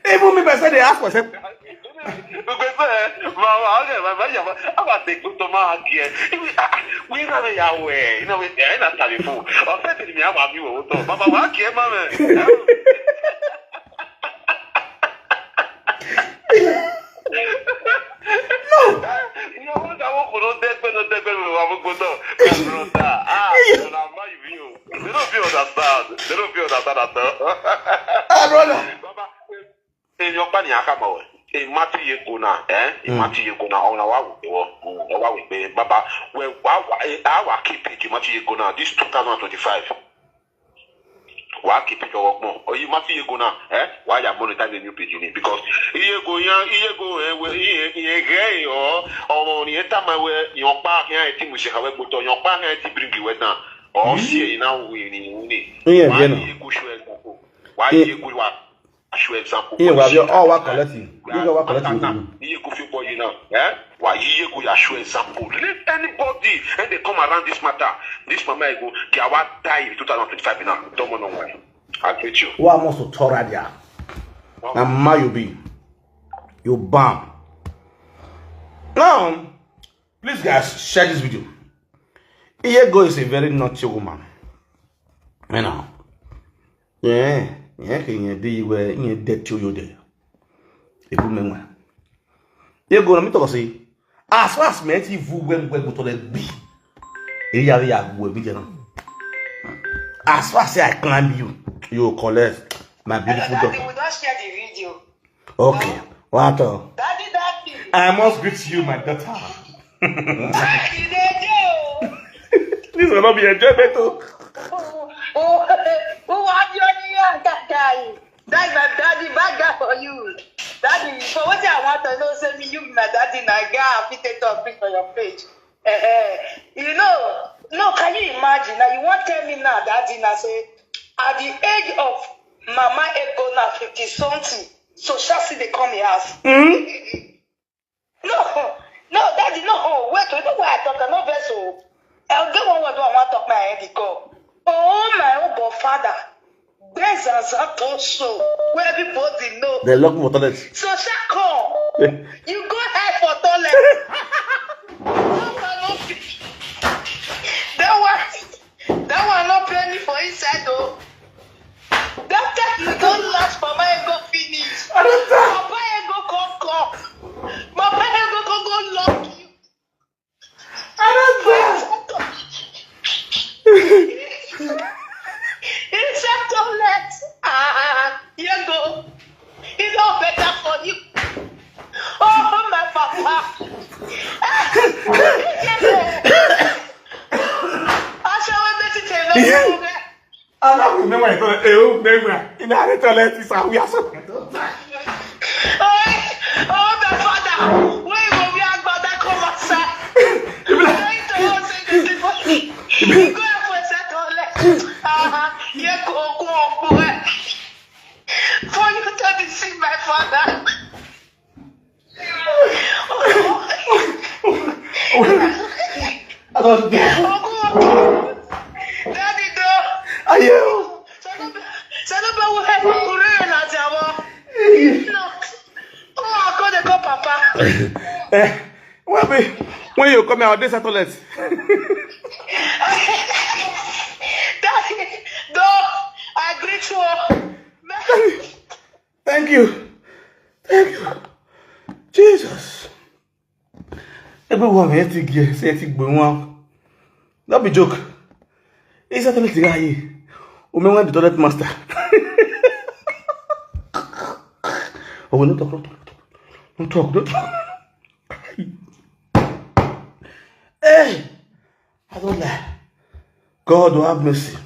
Even me myself dey ask myself. Gbogbo ẹ ma wa ọgẹ ma ma yà ma a wa tẹ gbogbo ma kí ẹ. Ibi ah ah wíwá mi yà wẹ̀ iná wẹ̀ ẹ̀ ẹ̀ náà tàbí fún ọ̀sẹ̀ tẹ̀lé mi àwọn àmì wò ó tọ̀ bàbá wa kí ẹ má mẹ́. No. Ìyàwó ìyàwó kò ló dẹ́gbẹ́ ló dẹ́gbẹ́ ló wà gbogbo náà. My brother, ah, ọ̀nà àmọ́ ìbí o. They don't feel understand. They don't feel understand at all. Ah, brother. Baba, èèyàn pa ni àkàmọ̀ wẹ̀. Èèyàn má ti yẹ kó náà, ẹ́? Èèyàn má ti yẹ kó náà, ọ̀nà wa wò pé wọ́n, ọ̀nà wa wò pé bàbá, wẹ̀ wá wá, ẹ, á wá kí ìpèjì má ti yẹ kó náà, this two thousand and twenty-five. Wa keep it ọwọ́ pọn. Oyi ma fi ego na, eh? Wa ya monetize the new page ni because iye ego yan, iye ego eh we iye iye ge yo. Ọmọ ni eta ma we yan pa yan ti mu se ka we gboto yan pa yan ti bring we down. O si e na we ni ni. Iye bi na. Iye ego show example. Wa iye ego wa show example. Iye wa bi o wa collect. Iye wa collect. Iye ego fi boy na, eh? Wa iye ego ya show example. Let anybody and they come around this matter. This mama ego, they are what die in two thousand twenty-five now. Don't know why. I greet you. Wa mo so tora dia. Na ma you be. You bam. Now, please guys, share this video. Iyego is a very naughty woman. You know. Yeah, yeah, can you do you where you dirty you there? If you mean. Iyego, let me talk say. As far as me ti vu gbe gbe to le bi. Eya ya gbo bi je na. As far as I climb you, you collect my beautiful daughter. We don share the video. Okay. What? Daddy, daddy. I must greet you, my daughter. Daddy, daddy. This will not be enjoyment. Oh, oh, oh, what you need, daddy? That's my daddy, bad guy for you. Daddy, for what I want to know, say me, you be my daddy, na guy, I fit take talk big for your page. Eh, eh. You know, no, can you imagine? Now you want tell me now, daddy, now say, at the age of Mama Ego now fifty something, so Shasi they come here house. Mm-hmm. No, no, daddy, no, oh, wait, you know why I talk, I no vex, oh. I'll get one word, I want talk my head, go. Oh, my own father. There's a zato show where everybody know. They lock me for toilet. So, Shako, you go hide for toilet. That one no fit. That one, that one no play me for inside, though. That time you don't last, Mama Ego finish. I don't talk. Papa Ego come, come. Papa Ego come, go lock you. I don't talk. It's a toilet. Ah, you go. It's all better for you. Oh, my papa. I shall wait to tell you. Ana ku me wa to e o me wa. Ina re toilet is a we are so. Oh, oh, the father. Where you go? We are about that come outside. You be like, you go for a toilet. Ah, you go, go, go. For you to deceive my father. I don't get. Daddy, no. Are you? Sanu bẹ wo ẹ kúrò yẹn láti àwọn. No. Oh, I go dey call papa. Eh, when we, when you come out, this toilet. Daddy, no. I agree Thank you. Thank you. Jesus. Everyone, heretic here, say heretic one. Not be joke. It's a toilet guy. Women want the toilet master. Oh, we no talk, no talk, no talk. No talk, no talk. Hey, I don't lie. God will have mercy.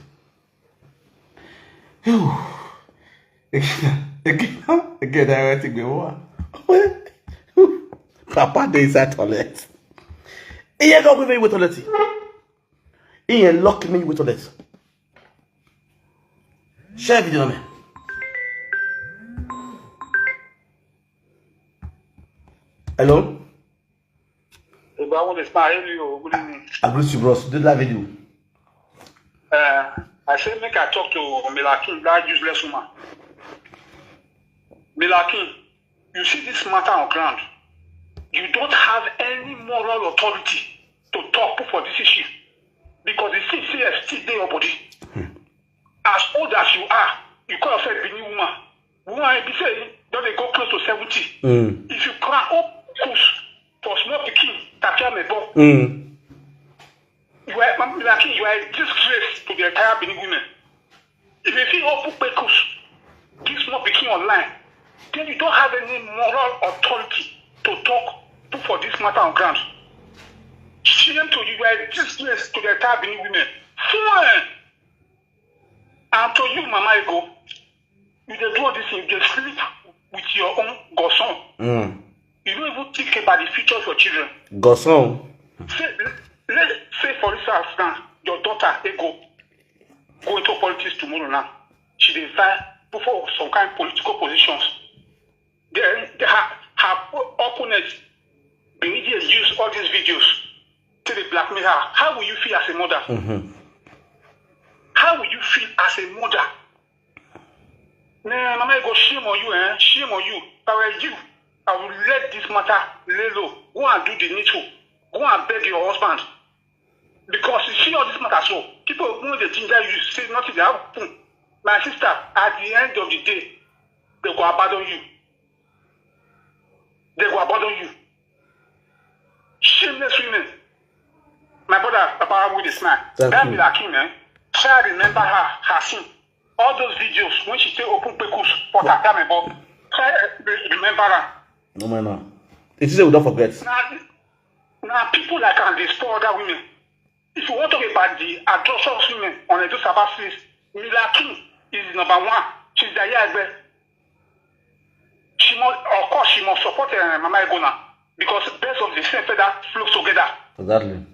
Phew. Again, again, again, I went to go. Papa, there is a toilet. He ain't gonna give me with toilet. He ain't lock me with toilet. Share video, man. Hello? Ìgbà wo lè máa rí o? Good evening. I greet you, bros. Do that video. Uh, I say make I talk to Milakin, that useless woman. Milakin, you see this matter on ground. You don't have any moral authority to talk for this issue because the thing say still dey your body. As old as you are, you call yourself Benin woman. Woman, if you say, don't they go close to seventy? Mm. If you cry up, push for small pikin, Takia Mebo. Mm. You are, Milakin, you are a disgrace to the entire Benin women. If you feel open pecus, this small pikin online, then you don't have any moral authority to talk, put for this matter on ground. Shame to you, you are a disgrace to the entire Benin women. Fool! And to you, Mama Ego, you dey do all this thing, you dey sleep with your own godson. Mm. You don't even think about the future of your children. Godson. Say, let's say, for instance, now, your daughter, Ego, go into politics tomorrow now. She dey vie for some kind political positions. Then they have, have opponents, they need to use all these videos to dey blackmail her. How will you feel as a mother? Mm-hmm. How will you feel as a mother? Man, Mama, go shame on you, eh? Shame on you. If I were you, I would let this matter lay low. Go and do the needful. Go and beg your husband. Because you see all this matter so, people who dey ginger you say nothing dey happen. My sister, at the end of the day, they go abandon you. They go abandon you. Shameless women. My brother, Papa, with the smile. Thank you. That Milakin, eh? Try remember her, her sin. All those videos when she say open pecus for Takamebo. Try, eh, re-, remember her. No man, no. It is say we don't forget. Now, now people like am dey spoil other women. If you want to talk about the atrocious women on Edo Sabbath streets, Milakin is number one. She's the Yagbe. She must, of course, she must support, uh, Mama Ego now because best of the same feather flock together. Exactly.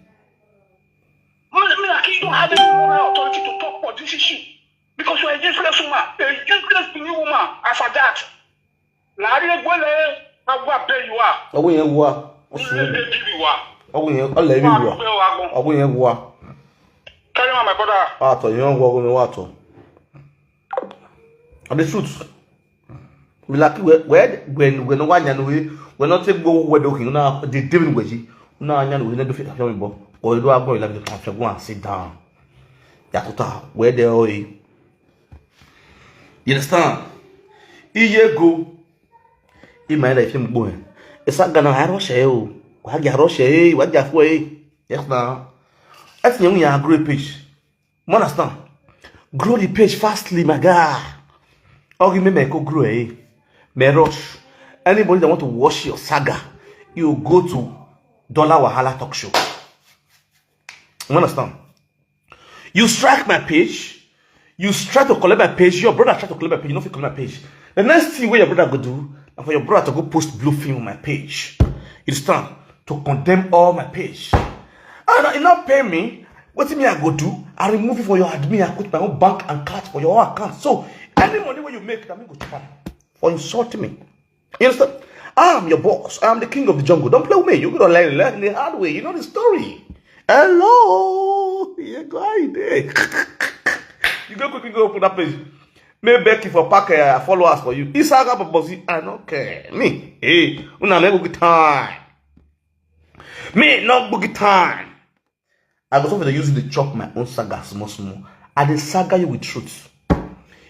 Milakin, you don't have any moral authority to talk for this issue because you are a useless woman, a useless new woman as at that. Larry Egwele, Agwa, there you are. Ọgwụ yẹn wua. Ọgwụ yẹn, ọla ebe wua. Ọgwụ yẹn wua. Carry on, my brother. Atọ, yẹn wua, ọgwụ yẹn wua atọ. And the truth. We like, we, we, we, we no want, we, we not take go where the, okay, na the devil we ji. Na anya we na do fit, help me, bo. Or you do, I go, you like to go and sit down. Yakuta, where they are. You understand? Iye go. Ima ina ife mgbo. Isa gana ha roshe o. Wa gi roshe e, wa gi afo e. Yes na. Esi nyen ya grow page. You understand? Grow the page fastly, my guy. Or you may make grow e. May rush. Anybody that want to watch your saga, you go to Dollar Wahala Talk Show. You understand? You strike my page. You try to collect my page. Your brother try to collect my page. You no fit collect my page. The next thing where your brother go do, and for your brother to go post blue film on my page. You stand to condemn all my page. And you not pay me. What me I go do? I remove it for your admin. I put my own bank and card for your account. So any money where you make, that me go chop am for insulting me. You understand? I'm your boss. I'm the king of the jungle. Don't play with me. You gotta learn, learn the hard way. You know the story. Hello. Yeah, go ahead there. You go quickly go open that page. May Becky for pack, uh, followers for you. Isaga Bobosi, I don't care. Me, hey, una me go get time. Me no go get time. I go suffer to use it to chop my own saga small small. I dey saga you with truth.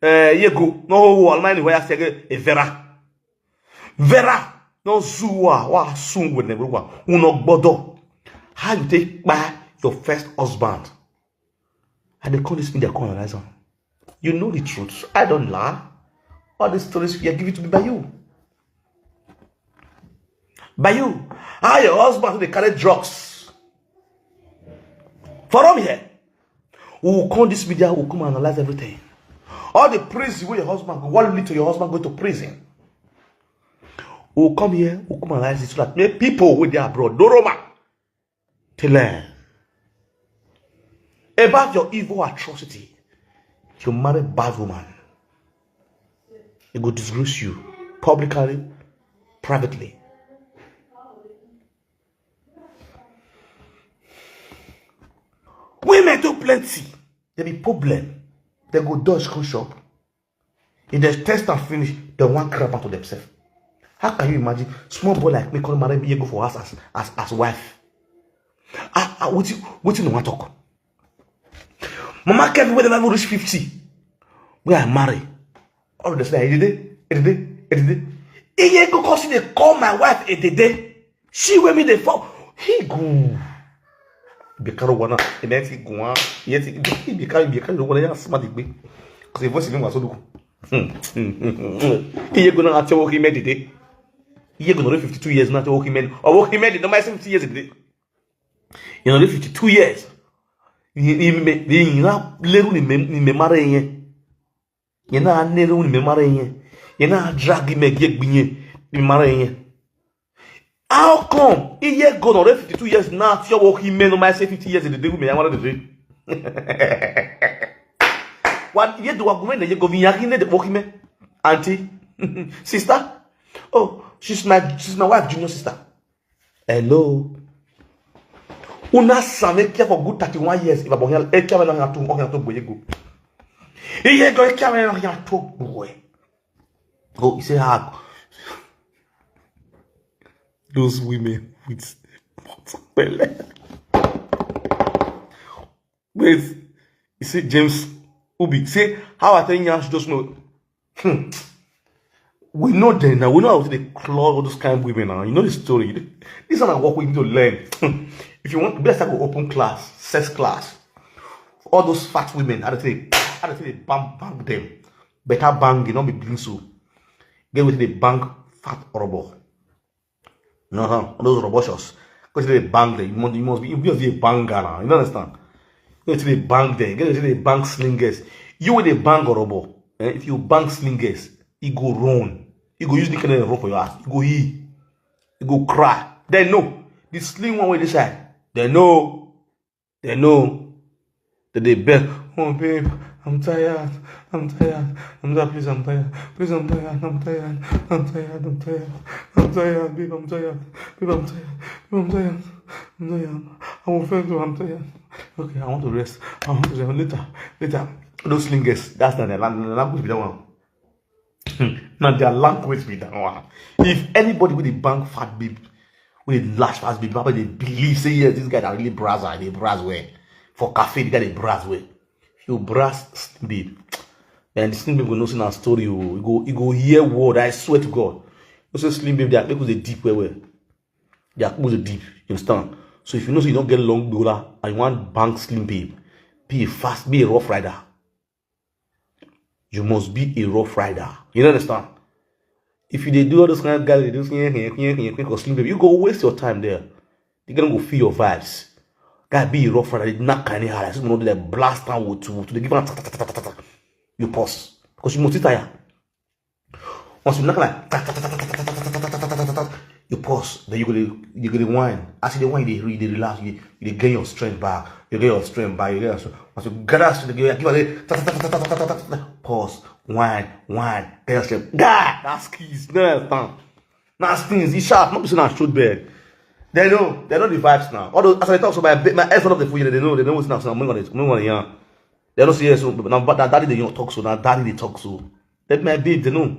Eh, Yego, no, Almighty, where I say, eh, Vera. Vera, no, Zua, wa, Sungwe, Nebruwa, Uno Bodo. How you take by your first husband? And they call this media, call analyze am. You know the truth. I don't lie. All these stories we are given to me by you. By you. How your husband dey carry drugs. For home here. We will come this media, we will come analyze everything. All the prison where your husband go, what lead to your husband going to prison. We will come here, we will come analyze it so that make people with their abroad, no Roma, to learn about your evil atrocity. You marry bad woman. It go disgrace you publicly, privately. Women too plenty. They be problem. They go dodge come shop. If they test and finish, they want crap out of themselves. How can you imagine small boy like me come marry me go for us as as as wife? Ah, ah, wetin wetin you wan talk? Mama Kevin wey never even reach fifty, wey I marry. All of a sudden, Edede, Edede, Edede. Iye go come see dey call my wife Edede. She wey me dey fall. He go. Be carry one. E na ti go on. Ye ti be carry be carry one ya smart gbe. Cause the voice ni wa so look. Iye go na ati wo ki me Edede. Iye go na fifty-two years na ati wo ki me. O wo ki me Edede. No my fifty years Edede. You know, fifty-two years. Ni ni me ni na leru ni me ni me mare yen. Ye na neru ni me mare yen. Ye na drag me ge gbiyen ni mare yen. How come? Iye go no fifty-two years now. Ti owo ki me no my say fifty years in the day we me amara the day. What ye do agumen ye go vin yaki ne de wo ki me. Auntie, sister. Oh, she's my she's my wife, junior sister. Hello. Una same care for good thirty-one years. If I born here, e care na to o to boye go. Iye go e care na to boy. Oh, he say hug. Those women with belle. Wait, he say James Ubi. Say how I tell you, just know. Hmm. We know them now. We know how to dey claw all those kind of women now. You know the story. This one I work with you to learn. Hmm. If you want, best I go open class, sex class. All those fat women, I don't think, I don't think they bang bang them. Better bang, you know me bling so. Get with the bang fat horrible. No, no, all those robotious. Because they bang them. You must, you must be, you must be a banger now. You don't understand? Get with the bang them. Get with the bang slingers. You with the bang horrible. Eh? If you bang slingers, he go run. He go use the kind of run for your ass. He go he. He go cry. They know. The sling one way this side. They know. They know. That they beg. Oh babe, I'm tired. I'm tired. I'm tired. Please, I'm tired. Please, I'm tired. I'm tired. I'm tired. I'm tired. I'm tired. Babe, I'm tired. Babe, I'm tired. Babe, I'm tired. I'm tired. I will fail to. I'm tired. Okay, I want to rest. I want to rest. Later. Later. Those slingers. That's not the language be that one. Na their language be that one. If anybody with a bank fat babe, with a lash fast babe, probably they believe say yes, this guy that really brazz, they brazz well. For cafe, the guy they brazz well. You brazz slim babe, and the slim babe go know say na story. You go, you go hear word. I swear to God, you say slim babe, they are people they deep well well. They are people they deep. You understand? So if you know say you don't get long gbola and you want bank slim babe, be a fast, be a rough rider. You must be a rough rider. You don't understand? If you dey do all those kind of guys, they do skin, skin, skin, skin, skin, slim baby, you go waste your time there. You gonna go feel your vibes. Guy, be a rough rider. They knock any hard. Some of them blast down with two. They give them ta, ta, ta, ta, ta, ta, ta. You pause because you must tire. Once you knock like ta, ta, ta, ta, ta, ta, ta, ta, ta, ta, ta, ta, ta, ta, ta, you pause. Then you go dey, you go dey whine. As you dey whine, you dey, you dey relax. You, you dey gain your strength back. You get your strength back. You get your strength. Once you gather strength, you give her the ta, ta, ta, ta, ta, ta, ta, ta, ta, ta, pause. Whine, whine. Get your strength. God, that's keys. You know that sound. That's things. He sharp. Not be say na shoot bag. They know. They know the vibes now. All those, as I talk, so my ba- my ex one of the food, they know. They know what's now. So I'm going to, I'm going to yarn. They don't say yes. So now, but that daddy they don't talk so. Now daddy they talk so. That my babe, they know.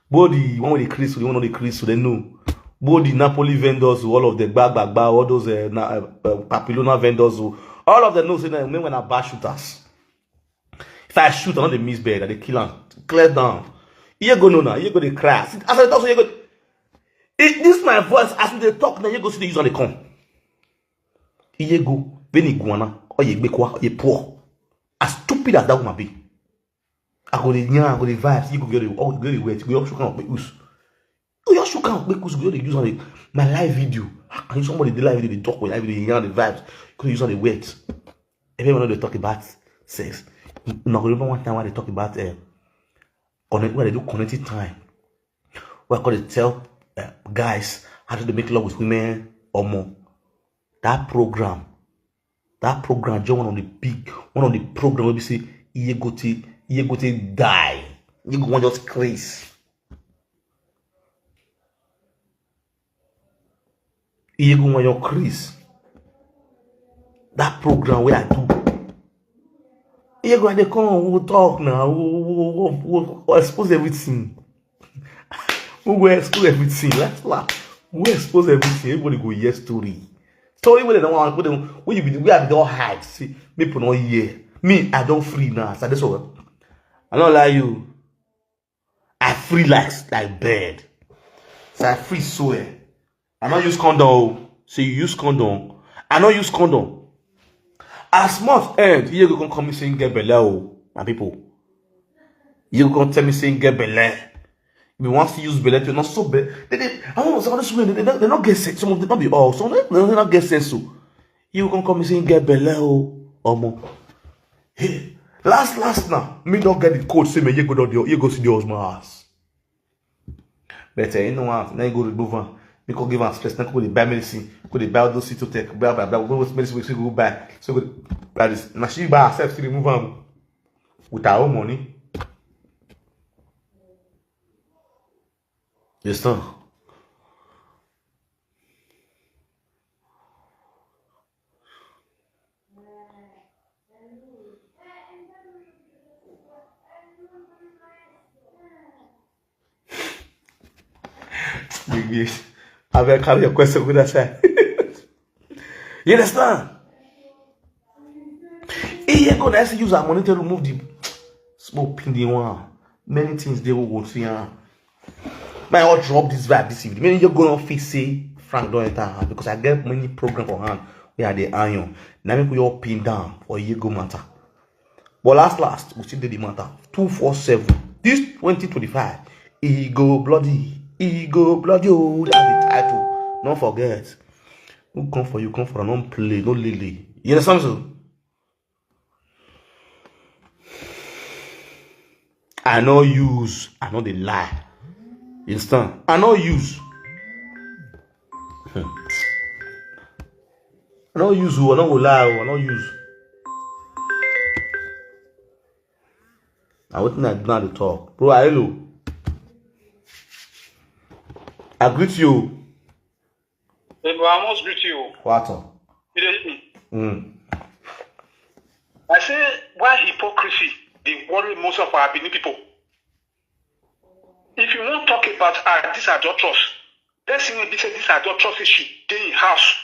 Body, one with the Chris, the one with the Chris, so they know. Body, Napoli vendors, all of the bag, bag, bag, all those uh, na, uh, uh, Papilona vendors, all of them know. Say that men when I bash shooters. If I shoot, I no dey miss bird, I dey kill am. Clear down. Iye go no na, iye go dey cry. As I talk, so iye go. It, this my voice as we dey talk now. Iye go see the use on the come. Iye go beni guana or ye gbekwa ye poor. As stupid as that woman be, I go dey yarn, I go dey vibes. You go get the, oh, get the wet. We all shook out with us. We all shook out with us. We all dey use on the, my live video. How can somebody dey live video dey talk with live video yarn the vibes? Could use on the wet. Everyone dey talk about sex. Una go remember one time when they talk about uh, connect, when they do connected time. Where I could tell uh, guys how to make love with women or more. That program, that program, just one of the big, one of the program where we say Iye go take, Iye go take die. You go want just craze. Iye go want your craze. That program where I do. Iye go they come, we will talk now. We will, we will, we will, we will expose everything. We will expose everything. Let's laugh. We will expose everything. Everybody go hear story. Story where they don't want, where, they, where you be, where I be don't hide. See, people don't hear. Me, I don't free now. So this one, I don't lie you. I free like like bird. So I free so eh. I no use condom. Oh. So you use condom. I no use condom. As month end, you go come come me saying get belle oh, my people. You go come tell me saying get belle. If you want to use belle, to not so belle. They, they, I want some of these women, they, they, they not get sense. Some of them not be all. Some of them they not get sense. So you come come me saying get belle oh, omo. Hey, last last now, me don't get the code. Say me you go down there, you go see the husband house. But uh, you know what? Now you go remove am. You go give am stress. Now go dey buy medicine. Go dey buy all those Citotec. Blah blah blah. Go with medicine we go buy. So go buy this. Now she buy herself to remove am with her own money. You understand? Big, big. I will carry your question with that side. You understand? He ain't gonna actually use our money to remove the smoke pin the one. Many things they will go see. Huh? My all drop this vibe this evening. Many you're gonna fix say Frank don't enter her because I get many program for hand. We are the iron. Now make we all pin down for you go matter. But last last, we still did the matter. Two four seven. This twenty twenty-five, he go bloody, he go bloody. Oh, that's the title. Don't forget. Who come for you, come for an play, no lily. You understand so? I no use, I no dey lie. You understand? I no use. Hmm. I no use, oh, I no go lie, oh, I no use. Na wetin I do now dey talk. Bro, hello. I greet you. Hey, bro, I must greet you. What? You dey hear me? Mm. I say, why hypocrisy dey worry most of our Benin people? If you wan talk about uh, this adulterous, person wey be say this adulterous issue dey in house.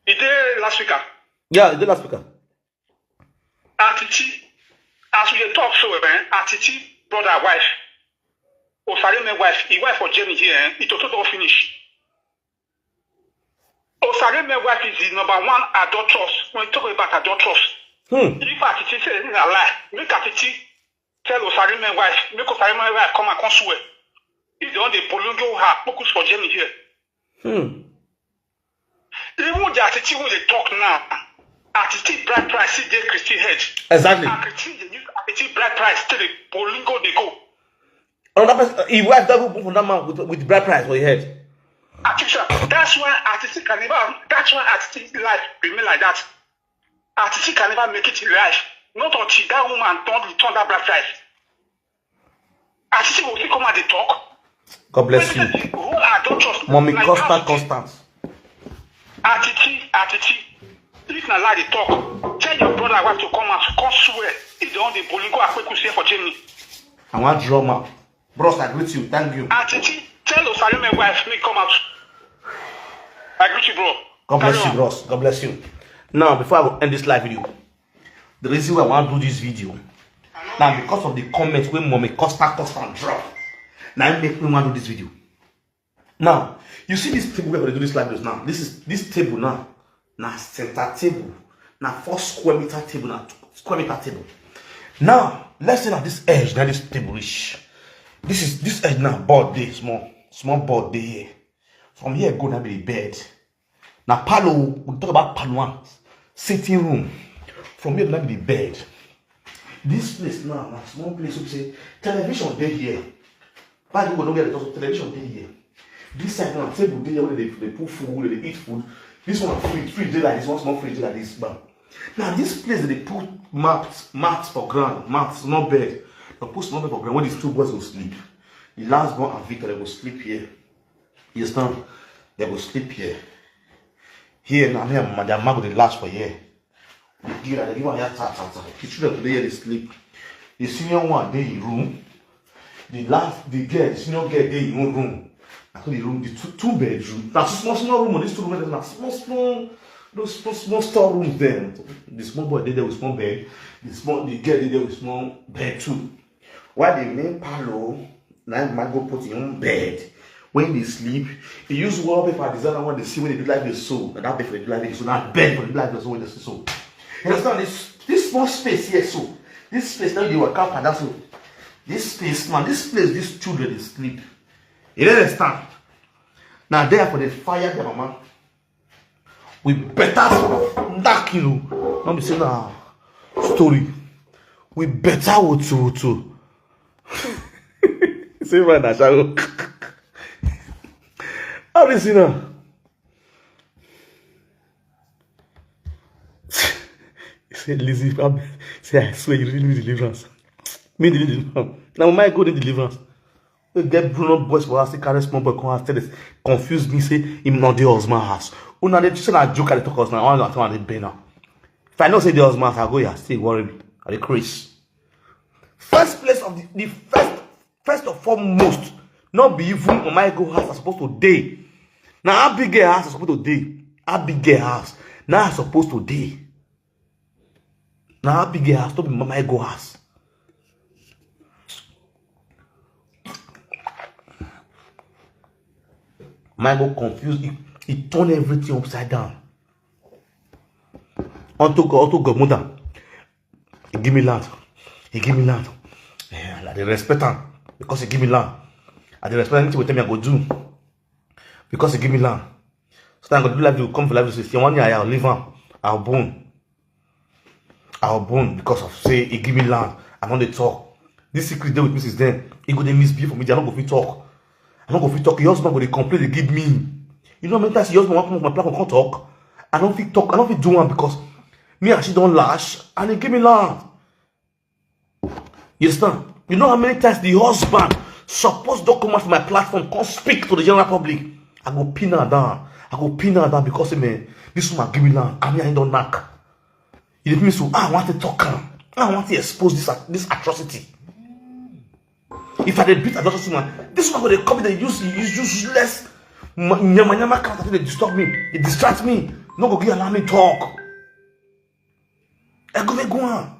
E dey last week. Ah. Yeah, e dey last week. Ah. Atiti, as we dey talk so, eh, Atiti brother wife, Osareme wife, e wife for Jenny here, eh, e toto don finish. Osareme wife is the number one adulteress when talk about adulteress. Hmm. If Atiti say na lie, make Atiti tell Osareme wife, make Osareme wife come and come swear. If they want the Bolongo her, focus for Jenny here. Hmm. Even the Atiti wey dey talk now, Atiti bright price still dey Christy head. Exactly. And Christy dey use Atiti bright price till the Bolingo dey go. Another person, his wife don open for that man with, with bright price for his head. Atisha, that's why Atiti can never, that's why Atiti life remain like that. Atiti can never make it in life. Not until that woman turn, turn that bright price. Atiti will still come out dey talk. God bless you. Mommy Costa Constance. Atiti, Atiti. If na lie dey talk, tell your brother wife to come out, come swear. If they want the Bolingo Akpeku here for Germany. I want drama. Bros, I greet you. Thank you. Atiti, tell Osareme wife me come out. I greet you, bro. God bless you, bros. God bless you. Now, before I go end this live video, the reason why I want to do this video Now, because of the comments wey Mommy Costa Costa drop, now I make me want to do this video. Now, you see this table where we do this live videos now. This is this table now. Now center table. Now four square meter table. Now two square meter table. Now, let's say that this edge, now this table reach. This is this edge now, board dey small, small board dey here. From here go now be the bed. Now parlour, we talk about parlour, sitting room. From here now be the bed. This place now, na small place we say television dey here. Why you go no get the television dey here? This side now, table dey here where they, they put food, they eat food. This one fridge, fridge dey like this, one small fridge dey like this, bam. Now this place they put mats, mats for ground, mats, no bed. They put small bed for ground where these two boys go sleep. The last born and Victor, they go sleep here. You understand? They go sleep here. Here now, here, my their mama go dey last for here. They give, they give am here, ta, ta, ta. The children go dey here, they sleep. The senior one dey in room. The last, the girl, the senior girl dey in own room. Na so the room, the two, two bedroom. Na small, small room, oh, these two rooms, na small, small, those small, small store rooms dem. The small boy dey there with small bed. The small, the girl dey there with small bed too. Why the main parlour, na him man go put him own bed. When they sleep, he use wallpaper design one they see when they do like this so. And that bed for the do like this so. That bed for the do like this so when they see so. You understand this? This small space here so. This space now you work out and that's so. This space, man, this place, these children they sleep. You understand? Now therefore they fire their mama. We better knock you. Not be say na story. We better woto woto. Say right now, Shago. How is it now? He said, Lizzie, I'm- say, I swear you really need deliverance. Me, deliverance. Now, my God, need deliverance. We get Bruno boys for us, carry small boy, come house, tell us, confuse me, say, him not the husband house. Una dey say na joke, I dey talk us now. I want to dey pay now. If I know say the husband house, I go here, still worry me. I dey craze. First place of the, the first, first of foremost, not be even Mama Ego house are supposed to dey. Now Abigail house are supposed to dey. Abigail house. Now I supposed to dey. Now Abigail house, not be Mama Ego house. Mama Ego confused. He, he turned everything upside down. Unto God, unto God, mother. He give me land. He give me land. Eh, I dey respect him because he give me land. I dey respect anything with him I go do because he give me land. So now I go do live, you come for live, you say, one year I'll leave him. I'll bone. I'll bone because of say he give me land. I no dey talk. This secret dey with me since then. He go dey misbehave for me. I no go fit talk. I no go fit talk. Your husband go dey complain, they give me. You know how many times your husband wan come up my platform, come talk? I don't fit talk. I don't fit do one because me and she don't lash and he give me land. You understand? You know how many times the husband supposed to come out for my platform, come speak to the general public. I go pin her down. I go pin her down because, man, this woman give me land. I mean, I don't knock. You dey feel me? So I want to talk am. I want to expose this this atrocity. If I dey beat atrocity woman, this woman go dey come dey use use useless ma- nyama nyama character to dey disturb me, dey distract me. No go give allow me talk. I go make go on.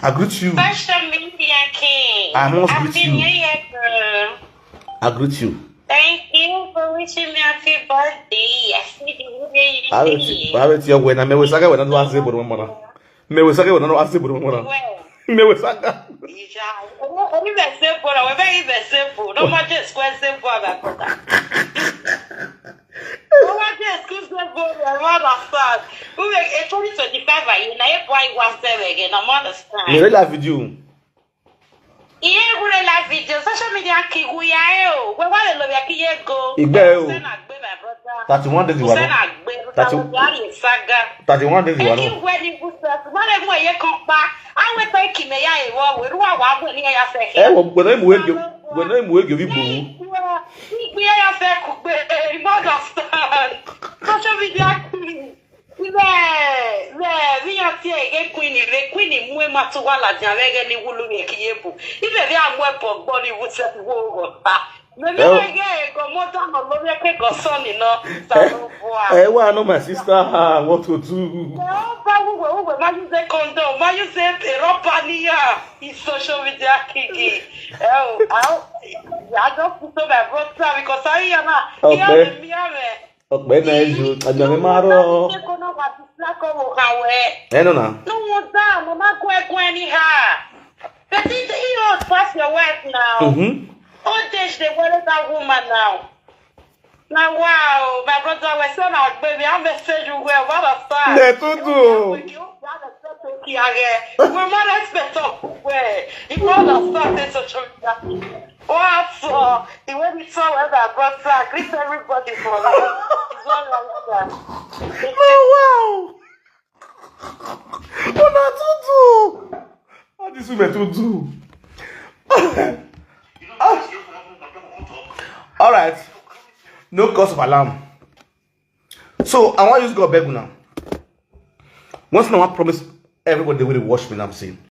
I greet you. Fashion Media King. I must greet Happy you. New Year, girl. I greet you. Thank you for wishing me happy birthday. I see the video you I will did. I will tell you when I may was I when I was able to remember. Me we sake wena no asi buru mona. Well, Me we saka. Ija. Only the simple. We very the simple. No matter square simple, my brother. No matter school simple, my mother fast. We were actually twenty-five a year. Now you buy one seven again. I'm understand. Me la video. Iye gure la video. Social media kigu ya e o. We wa le lo ya ki ye go. Igbe e o. Say na gbe, my brother. Thirty-one days Say wa no. na gbe. Thirty- Thirty-one days wa no. Eki we ni busa. Wa le mo ye kan pa. Awe pe ki me ya e wo. We ruwa wa gbe ni ya se ke. E wo gbe na mu ege. Gbe na mu ege bi gbo. Igbe ya se ku gbe. You understand? Social media kigu. Ibe, ibe, vi ya tie ege queen, ibe queen mwe matu wala dia vege ni wulu ye kiyebu. Ibe vi amwe pogbo ni wuse wo ta. Lórí ẹgbẹ́ ẹ̀gọ́ mọ́tò àmọ́ lórí ẹgbẹ́ ẹ̀gọ́ sọ́ọ̀nì náà. Sàlùbọ́à. Ẹ wá, I know my sister, ah, what to do? Ẹ ó bá wúwo wúwo má yúze condom, má yúze rọ́bà níyà. Is social media kìkì. Ẹ o, I just put on my brother because I hear na. Hear Okay. me, hear me. Ọpẹ́ náà ju àgbà mi máa rọ. Ṣé kó náà wà sí Slack ọ̀rọ̀ kàwé? Ẹ nọ na. No wonder, mo máa kó ẹkún ẹni ha. But he, he don't pass your wife now. Mhm. All day she dey worry that woman now. Na wow, my brother, we say na baby, I message you well. What a fact. Ẹ tún dùn o. We more respect up well. You know the stuff is social media. What for? The way we saw where that brother, greet everybody for me. It's all like that. Oh, wow. Ó náà tún dùn o. All these women tún dùn. All right. No cause of alarm. So I wan use God beg una. Once now, I promise everybody wey dey watch me now say,